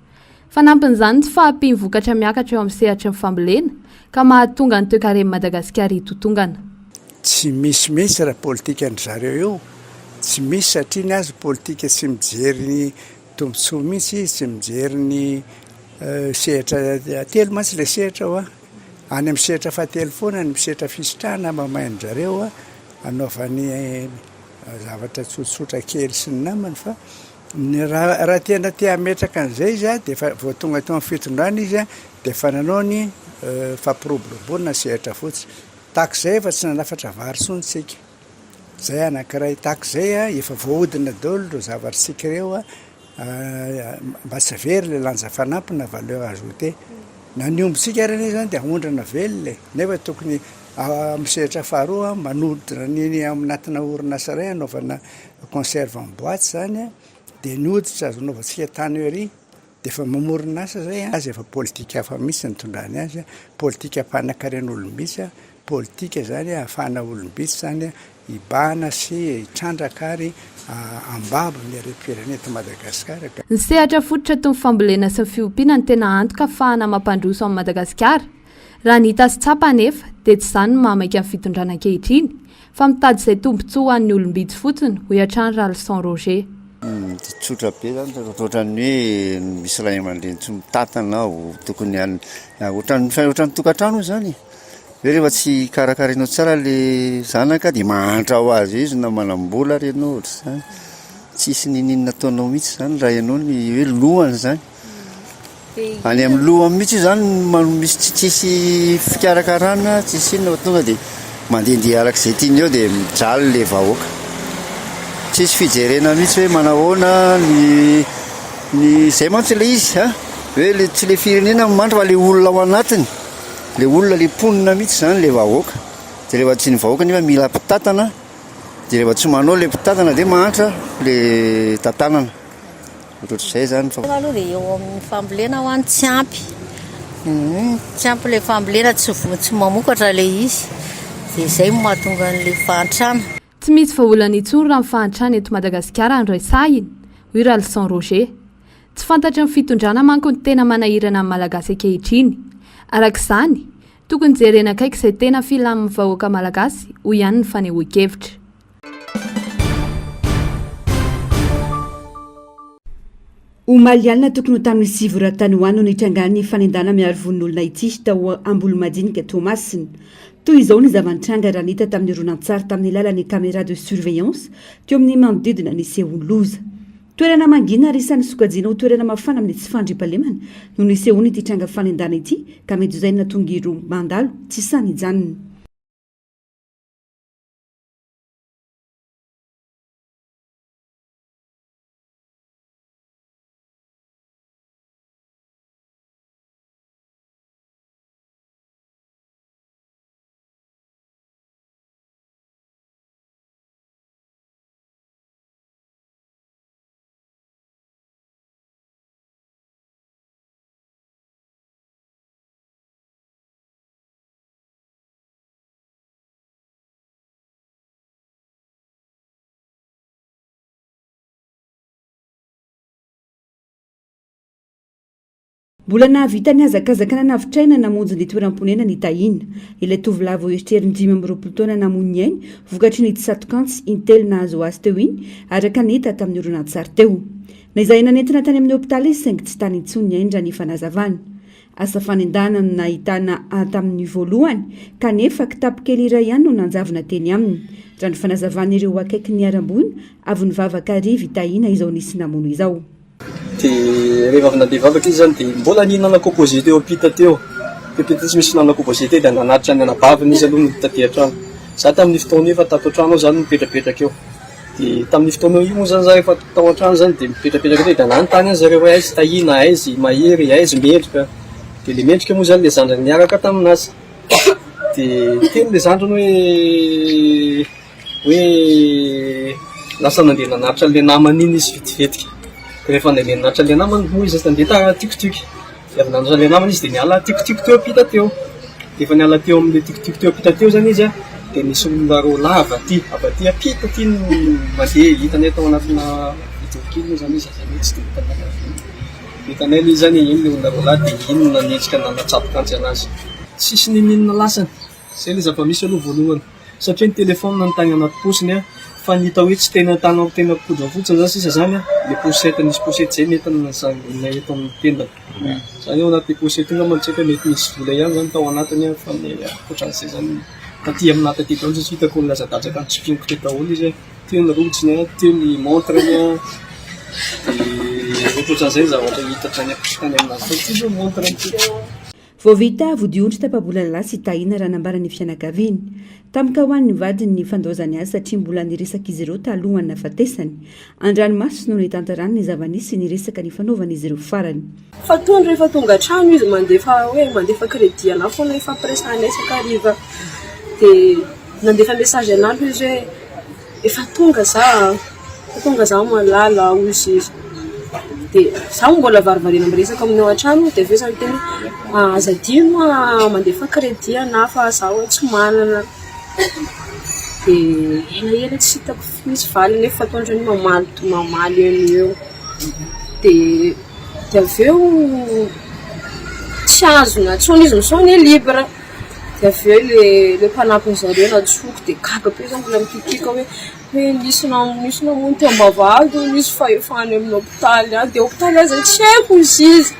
[SPEAKER 12] Fanampin'izany ny tsy fahampian'ny vokatra miakatra eo amin'ny sehatry ny fambolena ka mahatonga ny toekaren'i Madagasikara hitotongana.
[SPEAKER 13] Tsy misy mihitsy raha politikan-dry zareo io, tsy misy satria ny azy politika tsy mijery ny tombotsoa mihitsy izy, tsy mijery ny sehatra telo mantsy ilay sehatra hoa, any amin'ny sehatra fahatelo foana ny sehatra fisitrahana mamain-dry zareo anaovany zavatra tsotsotra kely sy ny namany fa Ny raha raha tena te hametraka an'izay izy dia efa vao tonga teo amin'ny fitondrana izy dia efa nanao ny fampiroboroboana ny sehatra fotsy. Tahaka izay efa tsy nanafatra vary intsony isika. Izay anankiray. Tahaka izay efa voahodina daholo ireo zavatr'isika ireo mba tsy very ilay lanja fanampiny na valeur ajoutée. Na ny ombintsika ary anie izany dia aondrana velona e! Nefa tokony amin'ny sehatra faharoa manodina an'iny ao anatina orinasa iray anaovana Conserve en boite zany a, de ny hoditra azo anaovantsika tannerie de efa mamorona asa zay a, azy efa politika hafa mihitsy nitondrany azy a, politika mpanankarena olom-bitsy a, politika zany ahafahana olom-bitsy zany hibahana sy hitrandraka ary hambabo ny harem-pirenena eto Madagasikara ka.
[SPEAKER 12] Ny sehatra fototra toy ny fambolena sy ny fiompiana no tena antoka ahafahana mampandroso an'i Madagasikara. Raha ny hita sy tsapa anefa dia tsy izany no mahamaika ny fitondrana ankehitriny Fa mitady izay tombontsoa ho an'ny olom-bitsy fotsiny, hoy hatrany Ralison Roger.
[SPEAKER 15] Tsotra be zany fa ohatran'ny hoe misy ray aman-dreny tsy mitantana ao, tokony any ohatran'ny ohatran'ny tokantrano io zany e, hoe rehefa tsy karakarainao tsara le zanaka de mahantra ho azy eo izy na manam-bola ary ianao ohatr'izany, tsisy n'inon'inona ataonao mihitsy zany raha ianao ny hoe lohany zany. Any amin'ny lohany mihitsy io zany no misy tsy tsisy fikarakarana, tsisy inona fa tonga dia mandehandeha araka izay tiany eo dia mijaly le vahoaka. Tsisy fijerena mihitsy hoe manahoana ny ny izay mantsy ilay izy a, hoe le tsy le firenena no mandry fa le olona ao anatiny, le olona le mponina mihitsy zany le vahoaka. Dia rehefa tsy ny vahoaka nefa mila mpitantana, dia rehefa tsy manao le mpitantana dia mahantra le tantanana. Ohatrohatr'izay izany fa.
[SPEAKER 16] Aloha dia eo amin'ny fambolena ho any tsy ampy. Tsy ampy ilay fambolena, tsy voa, tsy mamokatra ilay izy. Dia izay no mahatonga an'ilay fahantrana.
[SPEAKER 12] Tsy misy vahaolana intsony raha ny fahantrana eto Madagasikara no resahina, hoy Ralison Roger. Tsy fantatry ny fitondrana manko ny tena manahirana ny Malagasy ankehitriny. Araka izany, tokony jerena akaiky izay tena filan'ny vahoaka Malagasy, hoy ihany ny fanehoan-kevitra.
[SPEAKER 1] Omaly alina tokony ho tamin'ny 9 ora tany ho any no nitrangan'ny fanendahana miaro vononolona ity tao Ambolomadinika Toamasina. Toy izao ny zava-nitranga raha ny hita tamin'ny horonantsary tamin'ny alalan'ny caméra de surveillance teo amin'ny manodidina nisehoan'ny loza. Toerana mangina ary isan'ny sokajiana ho toerana mafana amin'ny tsy fandriampahalemana no nisehoan'ity tranga fanendahana ity ka mety ho izay nahatonga ireo mandalo tsy sahy nijanona. Mbola nahavita nihazakazaka nanavotra aina namonjy ny toeram-ponenany i Tahiana. Ilay tovolahy vao eritreritry ny 25 taona namoy ny ainy vokatry ny tsatok'antsy intelo nahazo azy teo iny, araka ny hita tamin'ny horonantsary teo. Nezahina nentina tany amin'ny hopitaly izy saingy tsy tany intsony ny ainy raha ny fanazavana. Asa fanendahana no nahitana tamin'ny voalohany kanefa kitapo kely iray ihany no nanjavona teny aminy. Raha ny fanazavan'ireo akaiky niharam-boina, avy nivavaka hariva i Tahiana izao nisy namono izao.
[SPEAKER 17] Dia rehefa avy nandeha hivavaka izy izany dia mbola nihinana composé teo ampita teo. Teo ampita tsy misy fihinanana composé teo dia nanatitra ny anabaviny izy aloha nody taty an-trano. Za tamin'io fotoana io efa tato an-trano aho izany mipetrapetraka eo. Dia tamin'io fotoana io moa izany za efa tao an-trano izany dia mipetrapetraka teo dia nanontany an zareo hoe aiza i Tahiana, aiza i Mahery, aiza i Mendrika. Dia ilay Mendrika moa izany ilay zandriny niaraka taminazy. Dia niteny ilay zandriny hoe. hoe lasa nandeha nanatitra an'ilay namany iny izy vetivetika. Dia rehefa nandeha nanatitra an'ilay namany moa izy nandeha tany Tikotiky. Dia avy nanatitra an'ilay namany izy dia niala Tikotiky teo ampita teo. Dia efa niala teo amin'ilay Tikotiky teo ampita teo izany izy an, dia nisy olona roa lava aty, avy aty ampita aty no mandeha, hitanay tao anatina vidéo kely moa izany izy, izany hoe tsy dia hitanay avy eo. Hitanay ilay izy izany, iny ilay olona roa lahy dia iny no nanenjika nanatsatoka antsy anazy. Tsisy n'inon'inona lasany. Izay ilay zava-misy aloha voalohany. Satria ny téléphone no tany anaty paosiny an, fa ny hita hoe tsy tena tany tena poudre fotsiny zany sisa zany an, le pochette nisy pochette zay nentina nisangonay eto amin'ny tendany. Zany ao anaty pochette io angamba tsy haiko hoe mety nisy vola ihany zany tao anatiny an, fa ny ankoatran'izay zany taty aminà taty daholo satria hitako nilazadajaka notsipihiko teo daholo izy an, teo ny rojony an, teo ny montre-ny an, de ohatrohatran'izay ny zavatra hita tany tany aminazy tao, ty zao montre-ny ty.
[SPEAKER 1] Vao vita vodiondry tapa-bolana lasa i Tahina raha nambaran'ny fianakaviany. Tampoka ho an'ny vadiny ny fandaozany azy satria mbola niresaka izy ireo talohan'ny nahafatesany. An-dranomaso no nitantarany ny zava-nisy sy ny resaka nifanaovan'izy ireo farany.
[SPEAKER 18] Fa tony rehefa tonga an-trano izy mandefa hoe mandefa crédit anah foana ifampiresahanay isan-kariva dia nandefa message anah aloha izy hoe Efa tonga za a! Efa tonga za malala a! Hoy izy dia za moa mbola varivarina miresaka aminy ao an-trano dia avy eo za niteny hoe aza adino a! Mandefa crédit anah fa za ho'a tsy manana dia elaela tsy hitako misy valiny nefa toa ohatran'ny hoe mamaly mamaly eo no eo dia dia avy eo tsy azony intsony izy mi-sonner libre. Dia avy eo ilay ilay mpanampy an-dry zareo nantsoiko dia gaga be izaho mbola mikikiaka hoe hoe nisy nisy namono teo am-bavahady hono izy fa efa any amin'ny hopitaly any. Dia hopitaly aiza tsy haiko hozy izy.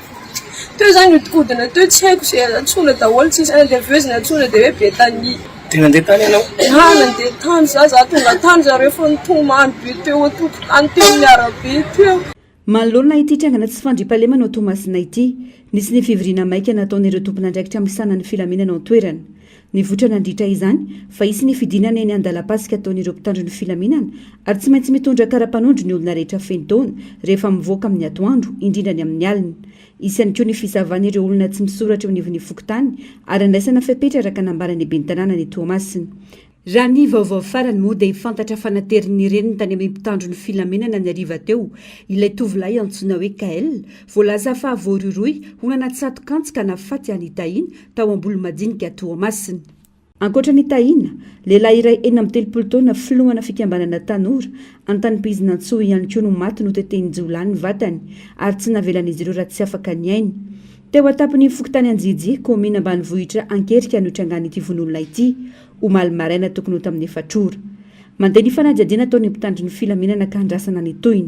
[SPEAKER 18] Teo izaho nihodinkodina teo tsy haiko izay nantsoina daholo tsisy aiza. Dia avy eo izy nantsoina dia hoe Betania.
[SPEAKER 17] Dia nandeha tany ianao?
[SPEAKER 18] Ah, nandeha tany izaho, izaho tonga tany zareo efa nitomany be teo an-tokotany teo amin'ny arabe teo.
[SPEAKER 1] Manoloana ity trangana tsy fandriampahalemana ao Toamasina ity, nisy ny fivoriana maika nataon'ireo tompon'andraikitra misahana ny filaminana ao an-toerana. Nivoitra nandritra izany fa hisy ny fidinana eny an-dalam-pasika ataon'ireo mpitandro ny filaminana ary tsy maintsy mitondra kara-panondro ny olona rehetra feno taona rehefa mivoaka amin'ny atoandro, indrindra ny amin'ny alina. Hisy ihany koa ny fisavana ireo olona tsy misoratra eo anivon'ny fokontany ary handraisana fepetra araka nambaran'ny ben'ny tanànan'i Toamasina. Raha ny vaovao farany moa dia fantatra fa naterin'ny reniny tany amin'ny mpitandro ny filaminana ny hariva teo ilay tovolahy antsoina hoe Kael, voalaza fa voarohirohy ho nanatsatoka antsy ka nahafaty an'i Tahiana tao Ambolomadinika Toamasina. Ankoatra an'i Tahiana, lehilahy iray 36 taona filohana fikambanana tanora Antanimpoizina Antsohihy ihany koa no maty notetehin'ny jiolahy ny vatany ary tsy navelan'izy ireo raha tsy afaka ny ainy. Teo an-tampon'ny fokontany Anjijy, kaominina ambanivohitra Ankerika no nitrangan'ity vono olona ity, omaly maraina tokony ho tamin'ny efatra ora. Mandeha ny fanadihadiana ataon'ny mpitandro ny filaminana ka andrasana ny tohiny.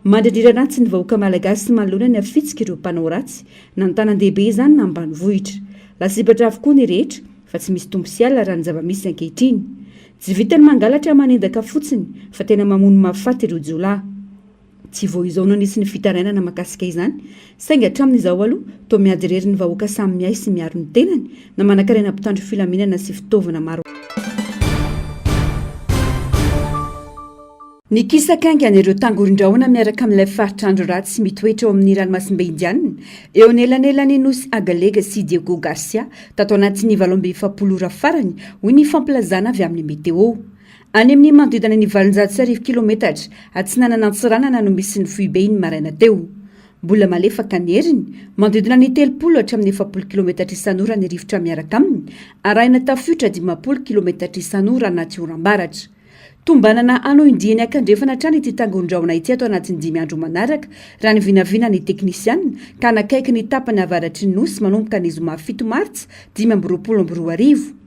[SPEAKER 1] Mandrindrira-ratsy ny vahoaka malagasy manoloana ny hafitsik'ireo mpanao ratsy, na an-tanan-dehibe izany na ambanivohitra. Lasibatra avokoa ny rehetra, fa tsy misy tompo sy ala raha ny zava-misy ankehitriny. Tsy vitan'ny mangalatra manendaka fotsiny, fa tena mamono mahafaty ireo jiolahy. Tsy vao izao no nisy ny fitarainana mahakasika izany, saingy hatramin'izao aloha, toa miady irery ny vahoaka samy miahy sy miaro ny tenany, na manankarena mpitandro filaminana sy fitaovana maro. Nikisaka haingana ireo tangoron-drahona miaraka amin'ilay faritra andro ratsy mitoetra ao amin'ny Ranomasimbe Indianina, eo anelanelan'ny nosy Agalega sy Diego Garcia, tato anatin'ny 48 ora farany, hoy ny fampilazana avy amin'ny Météo. Any amin'ny manodidina ny 1800 kilometatra atsinanan'Antsiranana no misy ny foibe iny maraina teo. Mbola malefaka ny heriny, manodidina ny 30 hatramin'ny 40 kilometatra isan'ora ny rivotra miaraka aminy, arahina tafiotra 50 kilometatra isan'ora anaty oram-baratra. Tombanana hanohy ny diany akandrefana hatrany ity tangoron-drahona ity ato anatin'ny dimy andro manaraka, raha ny vinavinan'ny teknisianina, ka hanakaiky ny tapany avaratry ny Nosy manomboka ny zoma fito martsa 2025.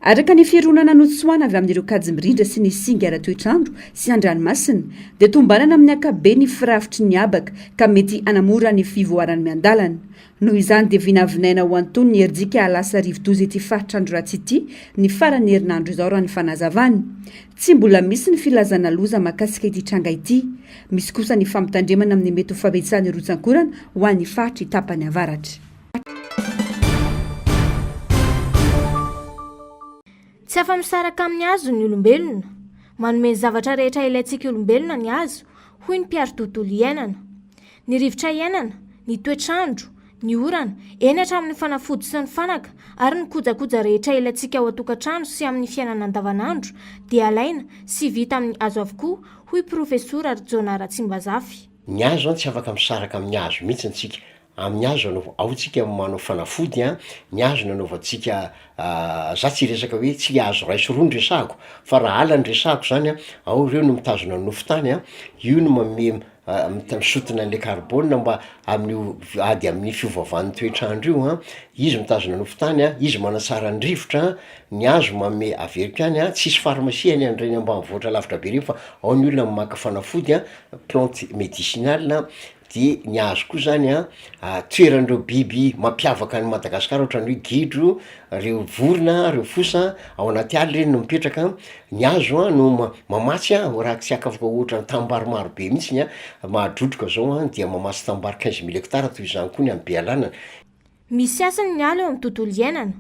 [SPEAKER 1] Araka ny fironana notsoahana avy amin'ireo kajy mirindra sy ny singa ara-toetr'andro sy an-dranomasina, dia tombanana amin'ny ankapobeny ny firafitry ny habaka ka mety hanamora ny fivoarany miandalana. Noho izany dia vinavinaina ho antonony herijika hahalasa rivodoza ity faritra andro ratsy ity ny faran'ny herinandro izao raha ny fanazavany. Tsy mbola misy ny filazana loza mahakasika ity tranga ity. Misy kosa ny fampitandremana amin'ny mety ho fahabetsahan'ny rotsankorana ho an'ny faritr'i tapany avaratra.
[SPEAKER 6] Tsy afa-misaraka amin'ny hazo ny olombelona. Manome ny zavatra rehetra ilaintsika olombelona ny hazo, hoy ny mpiaro tontolo iainana. Ny rivotra iainana, ny toetr'andro, ny orana, eny hatramin'ny fanafody sy ny fanaka ary ny kojakoja rehetra ilaintsika ao an-tokantrano sy amin'ny fiainana andavanandro dia alaina sy vita amin'ny hazo avokoa, hoy Profesora Rajaonah Ratsimbazafy.
[SPEAKER 19] Ny hazo an tsy afaka misaraka amin'ny hazo mihitsy tsika, amin'ny hazo anao ao tsika manao fanafody an, ny hazo nanaovantsika za tsy hiresaka hoe tsy hazo iray sy roa no resahako fa raha ala no resahako zany an, ao ireo no mitazona ny nofon-tany an, io no manome misintona an'le carbone mba amin'io ady amin'ny fiovaovan'ny toetr'andro io an, izy mitazona nofon-tany an, izy manatsara ny rivotra an, ny hazo manome averiko ihany an, tsisy pharmacie any an'ireny ambanivohitra lavitra be ireny fa ao ny olona maka fanafody an, plante médicinale an, de ny hazo koa zany an, toeran'ireo biby mampiavaka an'i Madagasikara ohatran'ny hoe gidro, reo vorona, reo fosa, ao anaty ala reny no mipetraka, ny hazo an no ma- mamatsy an, raha tsy akafaka ohatran'ny tanimbary maro be mihitsiny an, mahadrodroka zao an dia mamatsy tanimbary quinze mille hectares toy izany koa ny any Bealanana.
[SPEAKER 6] Misy asany ny ala eo amin'ny tontolo iainana.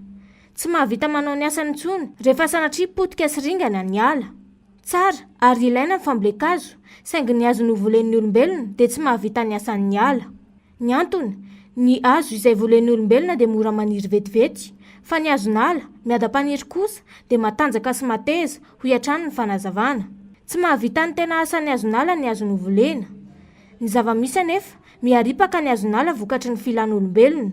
[SPEAKER 6] Tsy mahavita manao ny asany intsony rehefa sanatria potika sy ringana ny ala. Tsara ary ilaina ny fambolen-kazo, saingy ny hazo novolen'ny olombelona dia tsy mahavita ny asan'ny ala. Ny antony, ny hazo izay volen'ny olombelona dia mora maniry vetivety, fa ny hazon'ala, miadam-paniry kosa, dia matanjaka sy mateza, hoy hatrany ny fanazavana. Tsy mahavita ny tena asan'ny hazon'ala ny hazo novolena. Ny zava-misy anefa, miharipaka ny hazon'ala vokatry ny filan'olombelona.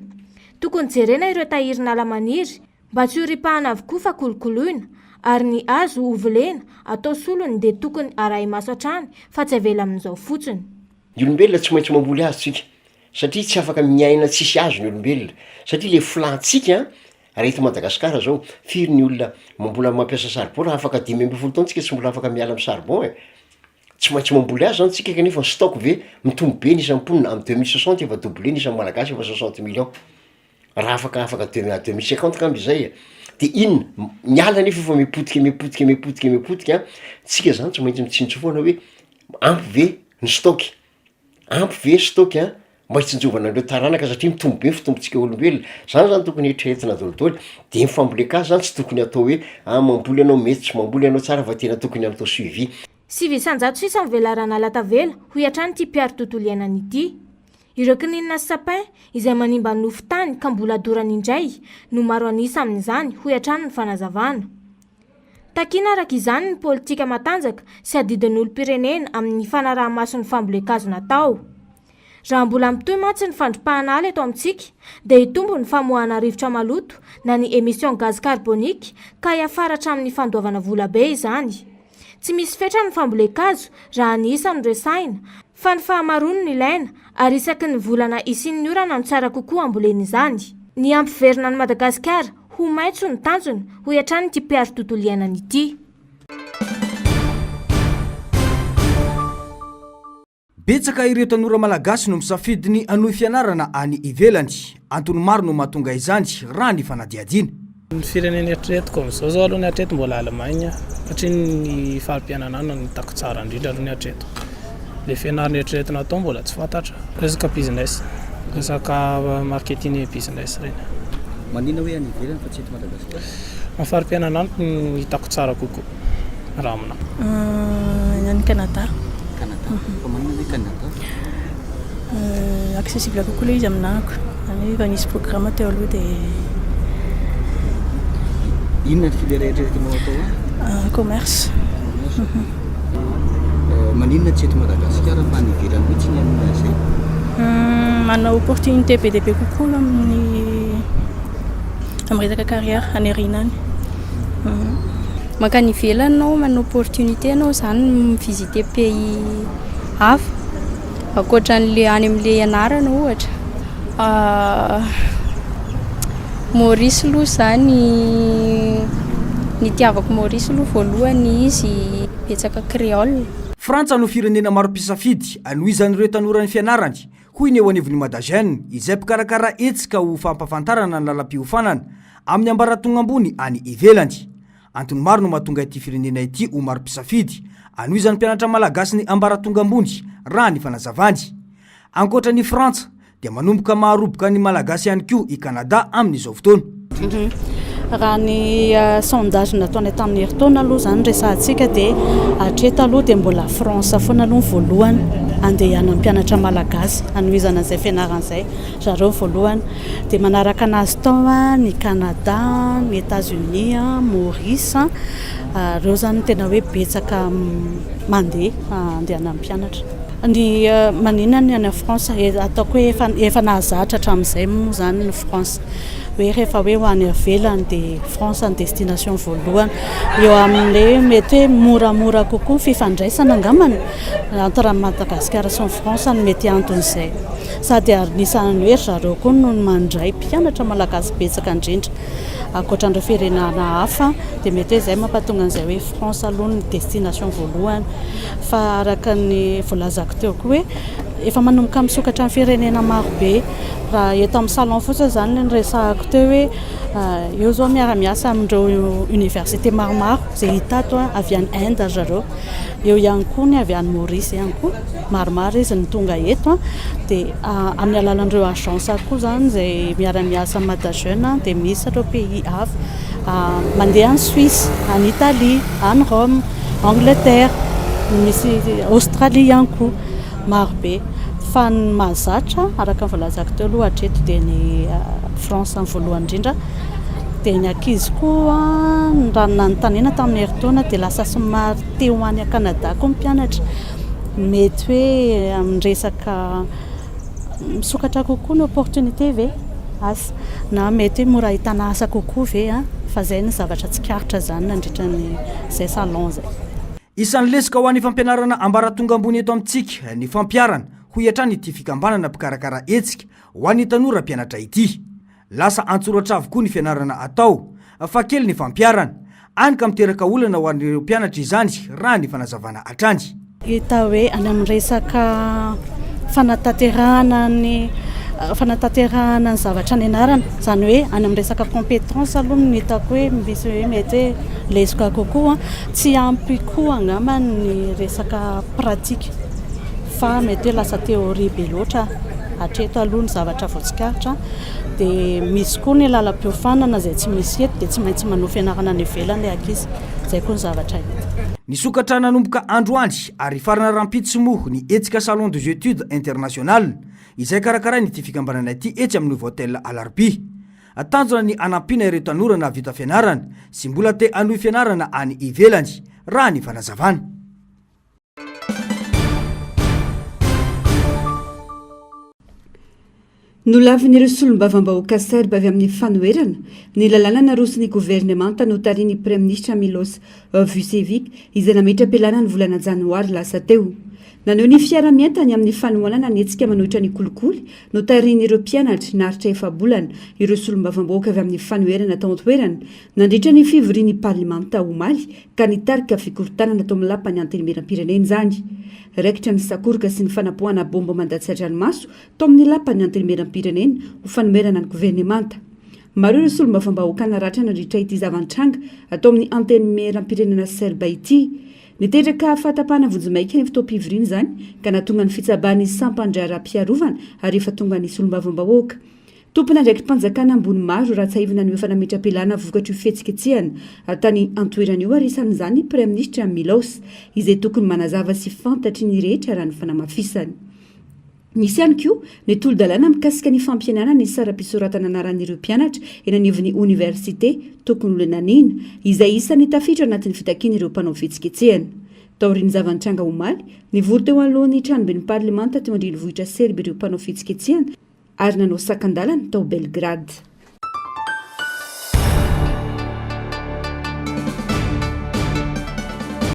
[SPEAKER 6] Tokony jerena ireo tahirin'ala maniry, Mba tsy ho ripahana avokoa fa kolokoloina, ary ny hazo hovolena atao solony dia tokony arahi-maso hatrany fa tsy avela amin'izao fotsiny.
[SPEAKER 19] Ny olombelona tsy maintsy mamboly hazo tsika satria tsy afaka miaina tsisy hazo ny olombelona satria le filantsika raha eto Madagasikara zao firy ny olona mbola mampiasa saribon raha afaka 15 taona tsika tsy mbola afaka miala amy saribon e, tsy maintsy mamboly hazo zany tsika kanefa ny stock ve mitombo be ny isan'ny mponina amy 2060 efa double ny isan'ny malagasy efa 60 millions. Raha afaka afaka deux à 2050 angamba izay e, de inona? Ny ala nefa efa mipotika mipotika mipotika mipotika an, tsika zany tsy maintsy mitsinjo foana hoe ampy ve ny stock, ampy ve ny stock an mba hitsinjovana an'ireo taranaka satria mitombo be ny fitombontsika olombelona, zany zany tokony eritreretina daholidoly, de ny fambolen-kazo zany tsy tokony atao hoe ah mamboly ianao mety, tsy mamboly ianao tsara fa tena tokony atao suivi.
[SPEAKER 6] 9% sisa ny velaran'ala tavela, hoy hatrany ity mpiaro tontolo iainana ity. Ireo kininina sy sapin, izay manimba ny nofon-tany ka mbola dorana indray, no maro an'isa amin'izany, hoy hatrany ny fanazavana. Takiana araka izany ny politika matanjaka sy adidin'ny olom-pirenena amin'ny fanaraha-maso ny fambolen-kazo natao. Raha mbola mitohy mantsy ny fandripahana ala eto amintsika dia hitombo ny famoahana rivotra maloto na ny émission gaz carbonique ka hiafara hatramin'ny fandoavana vola be izany. Tsy misy fetra ny fambolen-kazo raha ny isa no resahina fa ny fahamaroany no ilaina ary isaky ny volana hisian'ny orana no tsara kokoa hambolena izany. Ny hampiverina an'i Madagasikara ho maitso no tanjona, hoy hatrany ity mpiaro tontolo iainana ity.
[SPEAKER 2] Betsaka ireo tanora malagasy no misafidy ny hanohy fianarana any ivelany. Antony maro no mahatonga izany, raha ny fanadihadiana.
[SPEAKER 20] Ny firenena eritreretiko amin'izao zao aloha ny hatreto mbola Allemagne satria ny fari-piainana any no hitako tsara indrindra aloha ny hatreto. Ilay fianarana eritreretina atao mbola tsy fantatra. Resaka business, resaka marketing et business ireny.
[SPEAKER 21] Maninona hoe any ivelany fa tsy eto Madagasikara?
[SPEAKER 20] Ny fari-piainana any no hitako tsara kokoa. Raha aminà.
[SPEAKER 22] Any Canada.
[SPEAKER 21] Canada. Fa maninona hoe Canada?
[SPEAKER 22] Accessible kokoa ilay izy aminà ko. Izany hoe efa nisy programme teo aloha dia.
[SPEAKER 21] Inona ny filière eritreretinao atao
[SPEAKER 22] any? Commerce.
[SPEAKER 21] Commerce. Maninona tsy eto Madagasikara fa any ivelany mihitsy ny hanome azy izay?
[SPEAKER 22] Manana opportunité be dia be kokoa amin'ny amin'ny resaka carrière any aoriana any.
[SPEAKER 23] Mankany ivelany ianao, manana opportunité ianao izany mi-visiter pays hafa ankoatran'le any amin'le ianarana ohatra. Maurice aloha izany ny itiavako Maurice aloha voalohany izy betsaka créole.
[SPEAKER 2] Frantsa no firenena maro mpisafidy anohizan'ireo tanora ny fianarany, hoy ny eo anivon'ny Madajeune, izay mpikarakara hetsika ho fampahafantarana ny lalam-piofanana amin'ny ambaratonga ambony any ivelany. Antony maro no mahatonga ity firenena ity ho maro mpisafidy anohizan'ny mpianatra malagasy ny ambaratonga ambony, raha ny fanazavany. Ankoatra an'i Frantsa, dia manomboka maharoboka ny Malagasy ihany koa i Canada amin'izao fotoana.
[SPEAKER 22] Raha ny sondage nataonay tamin'ny herintaona aloha izany resahantsika dia hatreto aloha dia mbola France foana aloha ny voalohany andehanan'ny mpianatra malagasy hanohizana an'izay fianarana izay, zareo ny voalohany. Dia manaraka anazy tao ny Canada, ny Etats Unis, Maurice, ireo izany no tena hoe betsaka mandeha andehanan'ny mpianatra. Ny maninona ny any France, ataoko hoe efa efa nahazatra hatramin'izay moa izany ny France. Hoe rehefa hoe ho any ivelany dia France no destination voalohany. Eo amin'ilay mety hoe moramora kokoa ny fifandraisana angambany entre an'i Madagasikara sy ny France no mety anton'izay. Sady anisan'ny hoe ry zareo koa no mandray mpianatra malagasy betsaka indrindra ankoatran'ireo firenena hafa dia mety hoe izay mampatonga an'izay hoe France aloha no destination voalohany. Fa araka ny voalazako teo koa hoe efa manomboka misokatra amin'ny firenena maro be. Raha eto amin'ny salon fotsiny izany no niresahako teo hoe eo izao miara-miasa amin'ireo université maromaro izay hita ato avy any Inde ry zareo. Eo ihany koa ny avy any Maurice ihany koa, maromaro izy no tonga eto. Dia amin'ny alalan'ireo agence koa izany izay miara-miasa amin'ny Mada Jeune dia misy ireo pays hafa. Mandeha any Suisse, any Italie, any Rome, Angleterre, misy Australie ihany koa, maro be. Fa ny mahazatra araka ny voalazako teo aloha hatreto dia ny France ny voalohany indrindra. Dia ny ankizy koa raha ny nanontaniana tamin'ny herintaona dia lasa somary te ho any Canada koa ny mpianatra. Mety hoe amin'ny resaka misokatra kokoa ny opportunité ve? Asa. Na mety hoe mora ahitana asa kokoa ve an? Fa izay ny zavatra tsikaritra izany nandritra ny izay salon izay.
[SPEAKER 2] Isan'ny lesoka ho an'ny fampianarana ambaratonga ambony eto amintsika ny fampiharana, hoy hatrany ity fikambanana mpikarakara hetsika ho an'ny tanora mpianatra ity. Lasa an-tsoratra avokoa ny fianarana atao, fa kely ny fampiharana. Any ka miteraka olana ho an'ireo mpianatra izany, raha ny fanazavana hatrany.
[SPEAKER 22] Hita hoe any amin'ny resaka fanatanterahana ny fanatanterahana ny zavatra nianarana, izany hoe any amin'ny resaka compétence aloha no hitako hoe misy hoe mety hoe lesoka kokoa. Tsy ampy koa angamba ny resaka pratique fa mety hoe lasa théorie be loatra hatreto aloha ny zavatra voatsikaritra. Dia misy koa ny lalam-piofanana izay tsy misy eto dia tsy maintsy manohy fianarana any ivelany ilay ankizy. Izay koa ny zavatra hita.
[SPEAKER 2] Nisokatra nanomboka androany ary hifarana rahampitso moa ny hetsika Salon des études international izay karakarain'ity fikambanana ity etsy amin'ny Novotel Alarobia. Tanjona ny hanampiana ireo tanora nahavita fianarana sy mbola te hanohy fianarana any ivelany, raha ny fanazavana.
[SPEAKER 1] Nolavin'ireo solombavambahoaka Serba avy amin'ny fanoherana ny lalàna naroson'ny governemanta notarihin'ny Praiminisitra Milos Vucevic izay nametra-pialana ny volana janoary lasa teo. Naneho ny fiarahamientany amin'ny fanohanana ny hetsika manohitra ny kolikoly notarihin'ireo mpianatra naharitra efa-bolana ireo solombavambahoaka avy amin'ny fanoherana tao an-toerana nandritra ny fivorian'ny parlemanta omaly ka nitarika fikorontanana tao amin'ny lapan'ny Antenimierampirenena izany. Raikitra ny sakoroka sy ny fanapoahana baomba mandatsa-dranomaso tao amin'ny lapan'ny Antenimierampirenena ho fanoherana ny governemanta. Maro ireo solombavambahoaka naratra nandritra ity zava-nitranga atao amin'ny Antenimierampirenena Serba ity. Niteraka fahatapahana vonjimaika ny fotoam-pivoriana izany ka nahatonga ny fitsabahan'ny sampan-draharaham-piarovana ary efa tonga ny solombavambahoaka. Tompon'andraiki-panjakana ambony maro raha tsiahivina no efa nametra-pialana vokatr'io fihetsiketsehana tany an-toerana io ary isan'izany ny Praiminisitra Milaos izay tokony manazava sy fantatry ny rehetra raha ny fanamafisany. Nisy ihany koa ny tolo-dalàna mikasika ny fampihenana ny saram-pisoratana anaran'ireo mpianatra eny anivon'ny oniversite tokony ho lanina izay isan'ny tafiditra anatin'ny fitakian'ireo mpanao fihetsiketsehana. Taorian'ny zava-nitranga omaly, nivory teo anoloan'ny tranoben'ny parlemanta teo an-drenivohitra Serba ireo mpanao fihetsiketsehana ary nanao sakan-dalana tao Belgrade.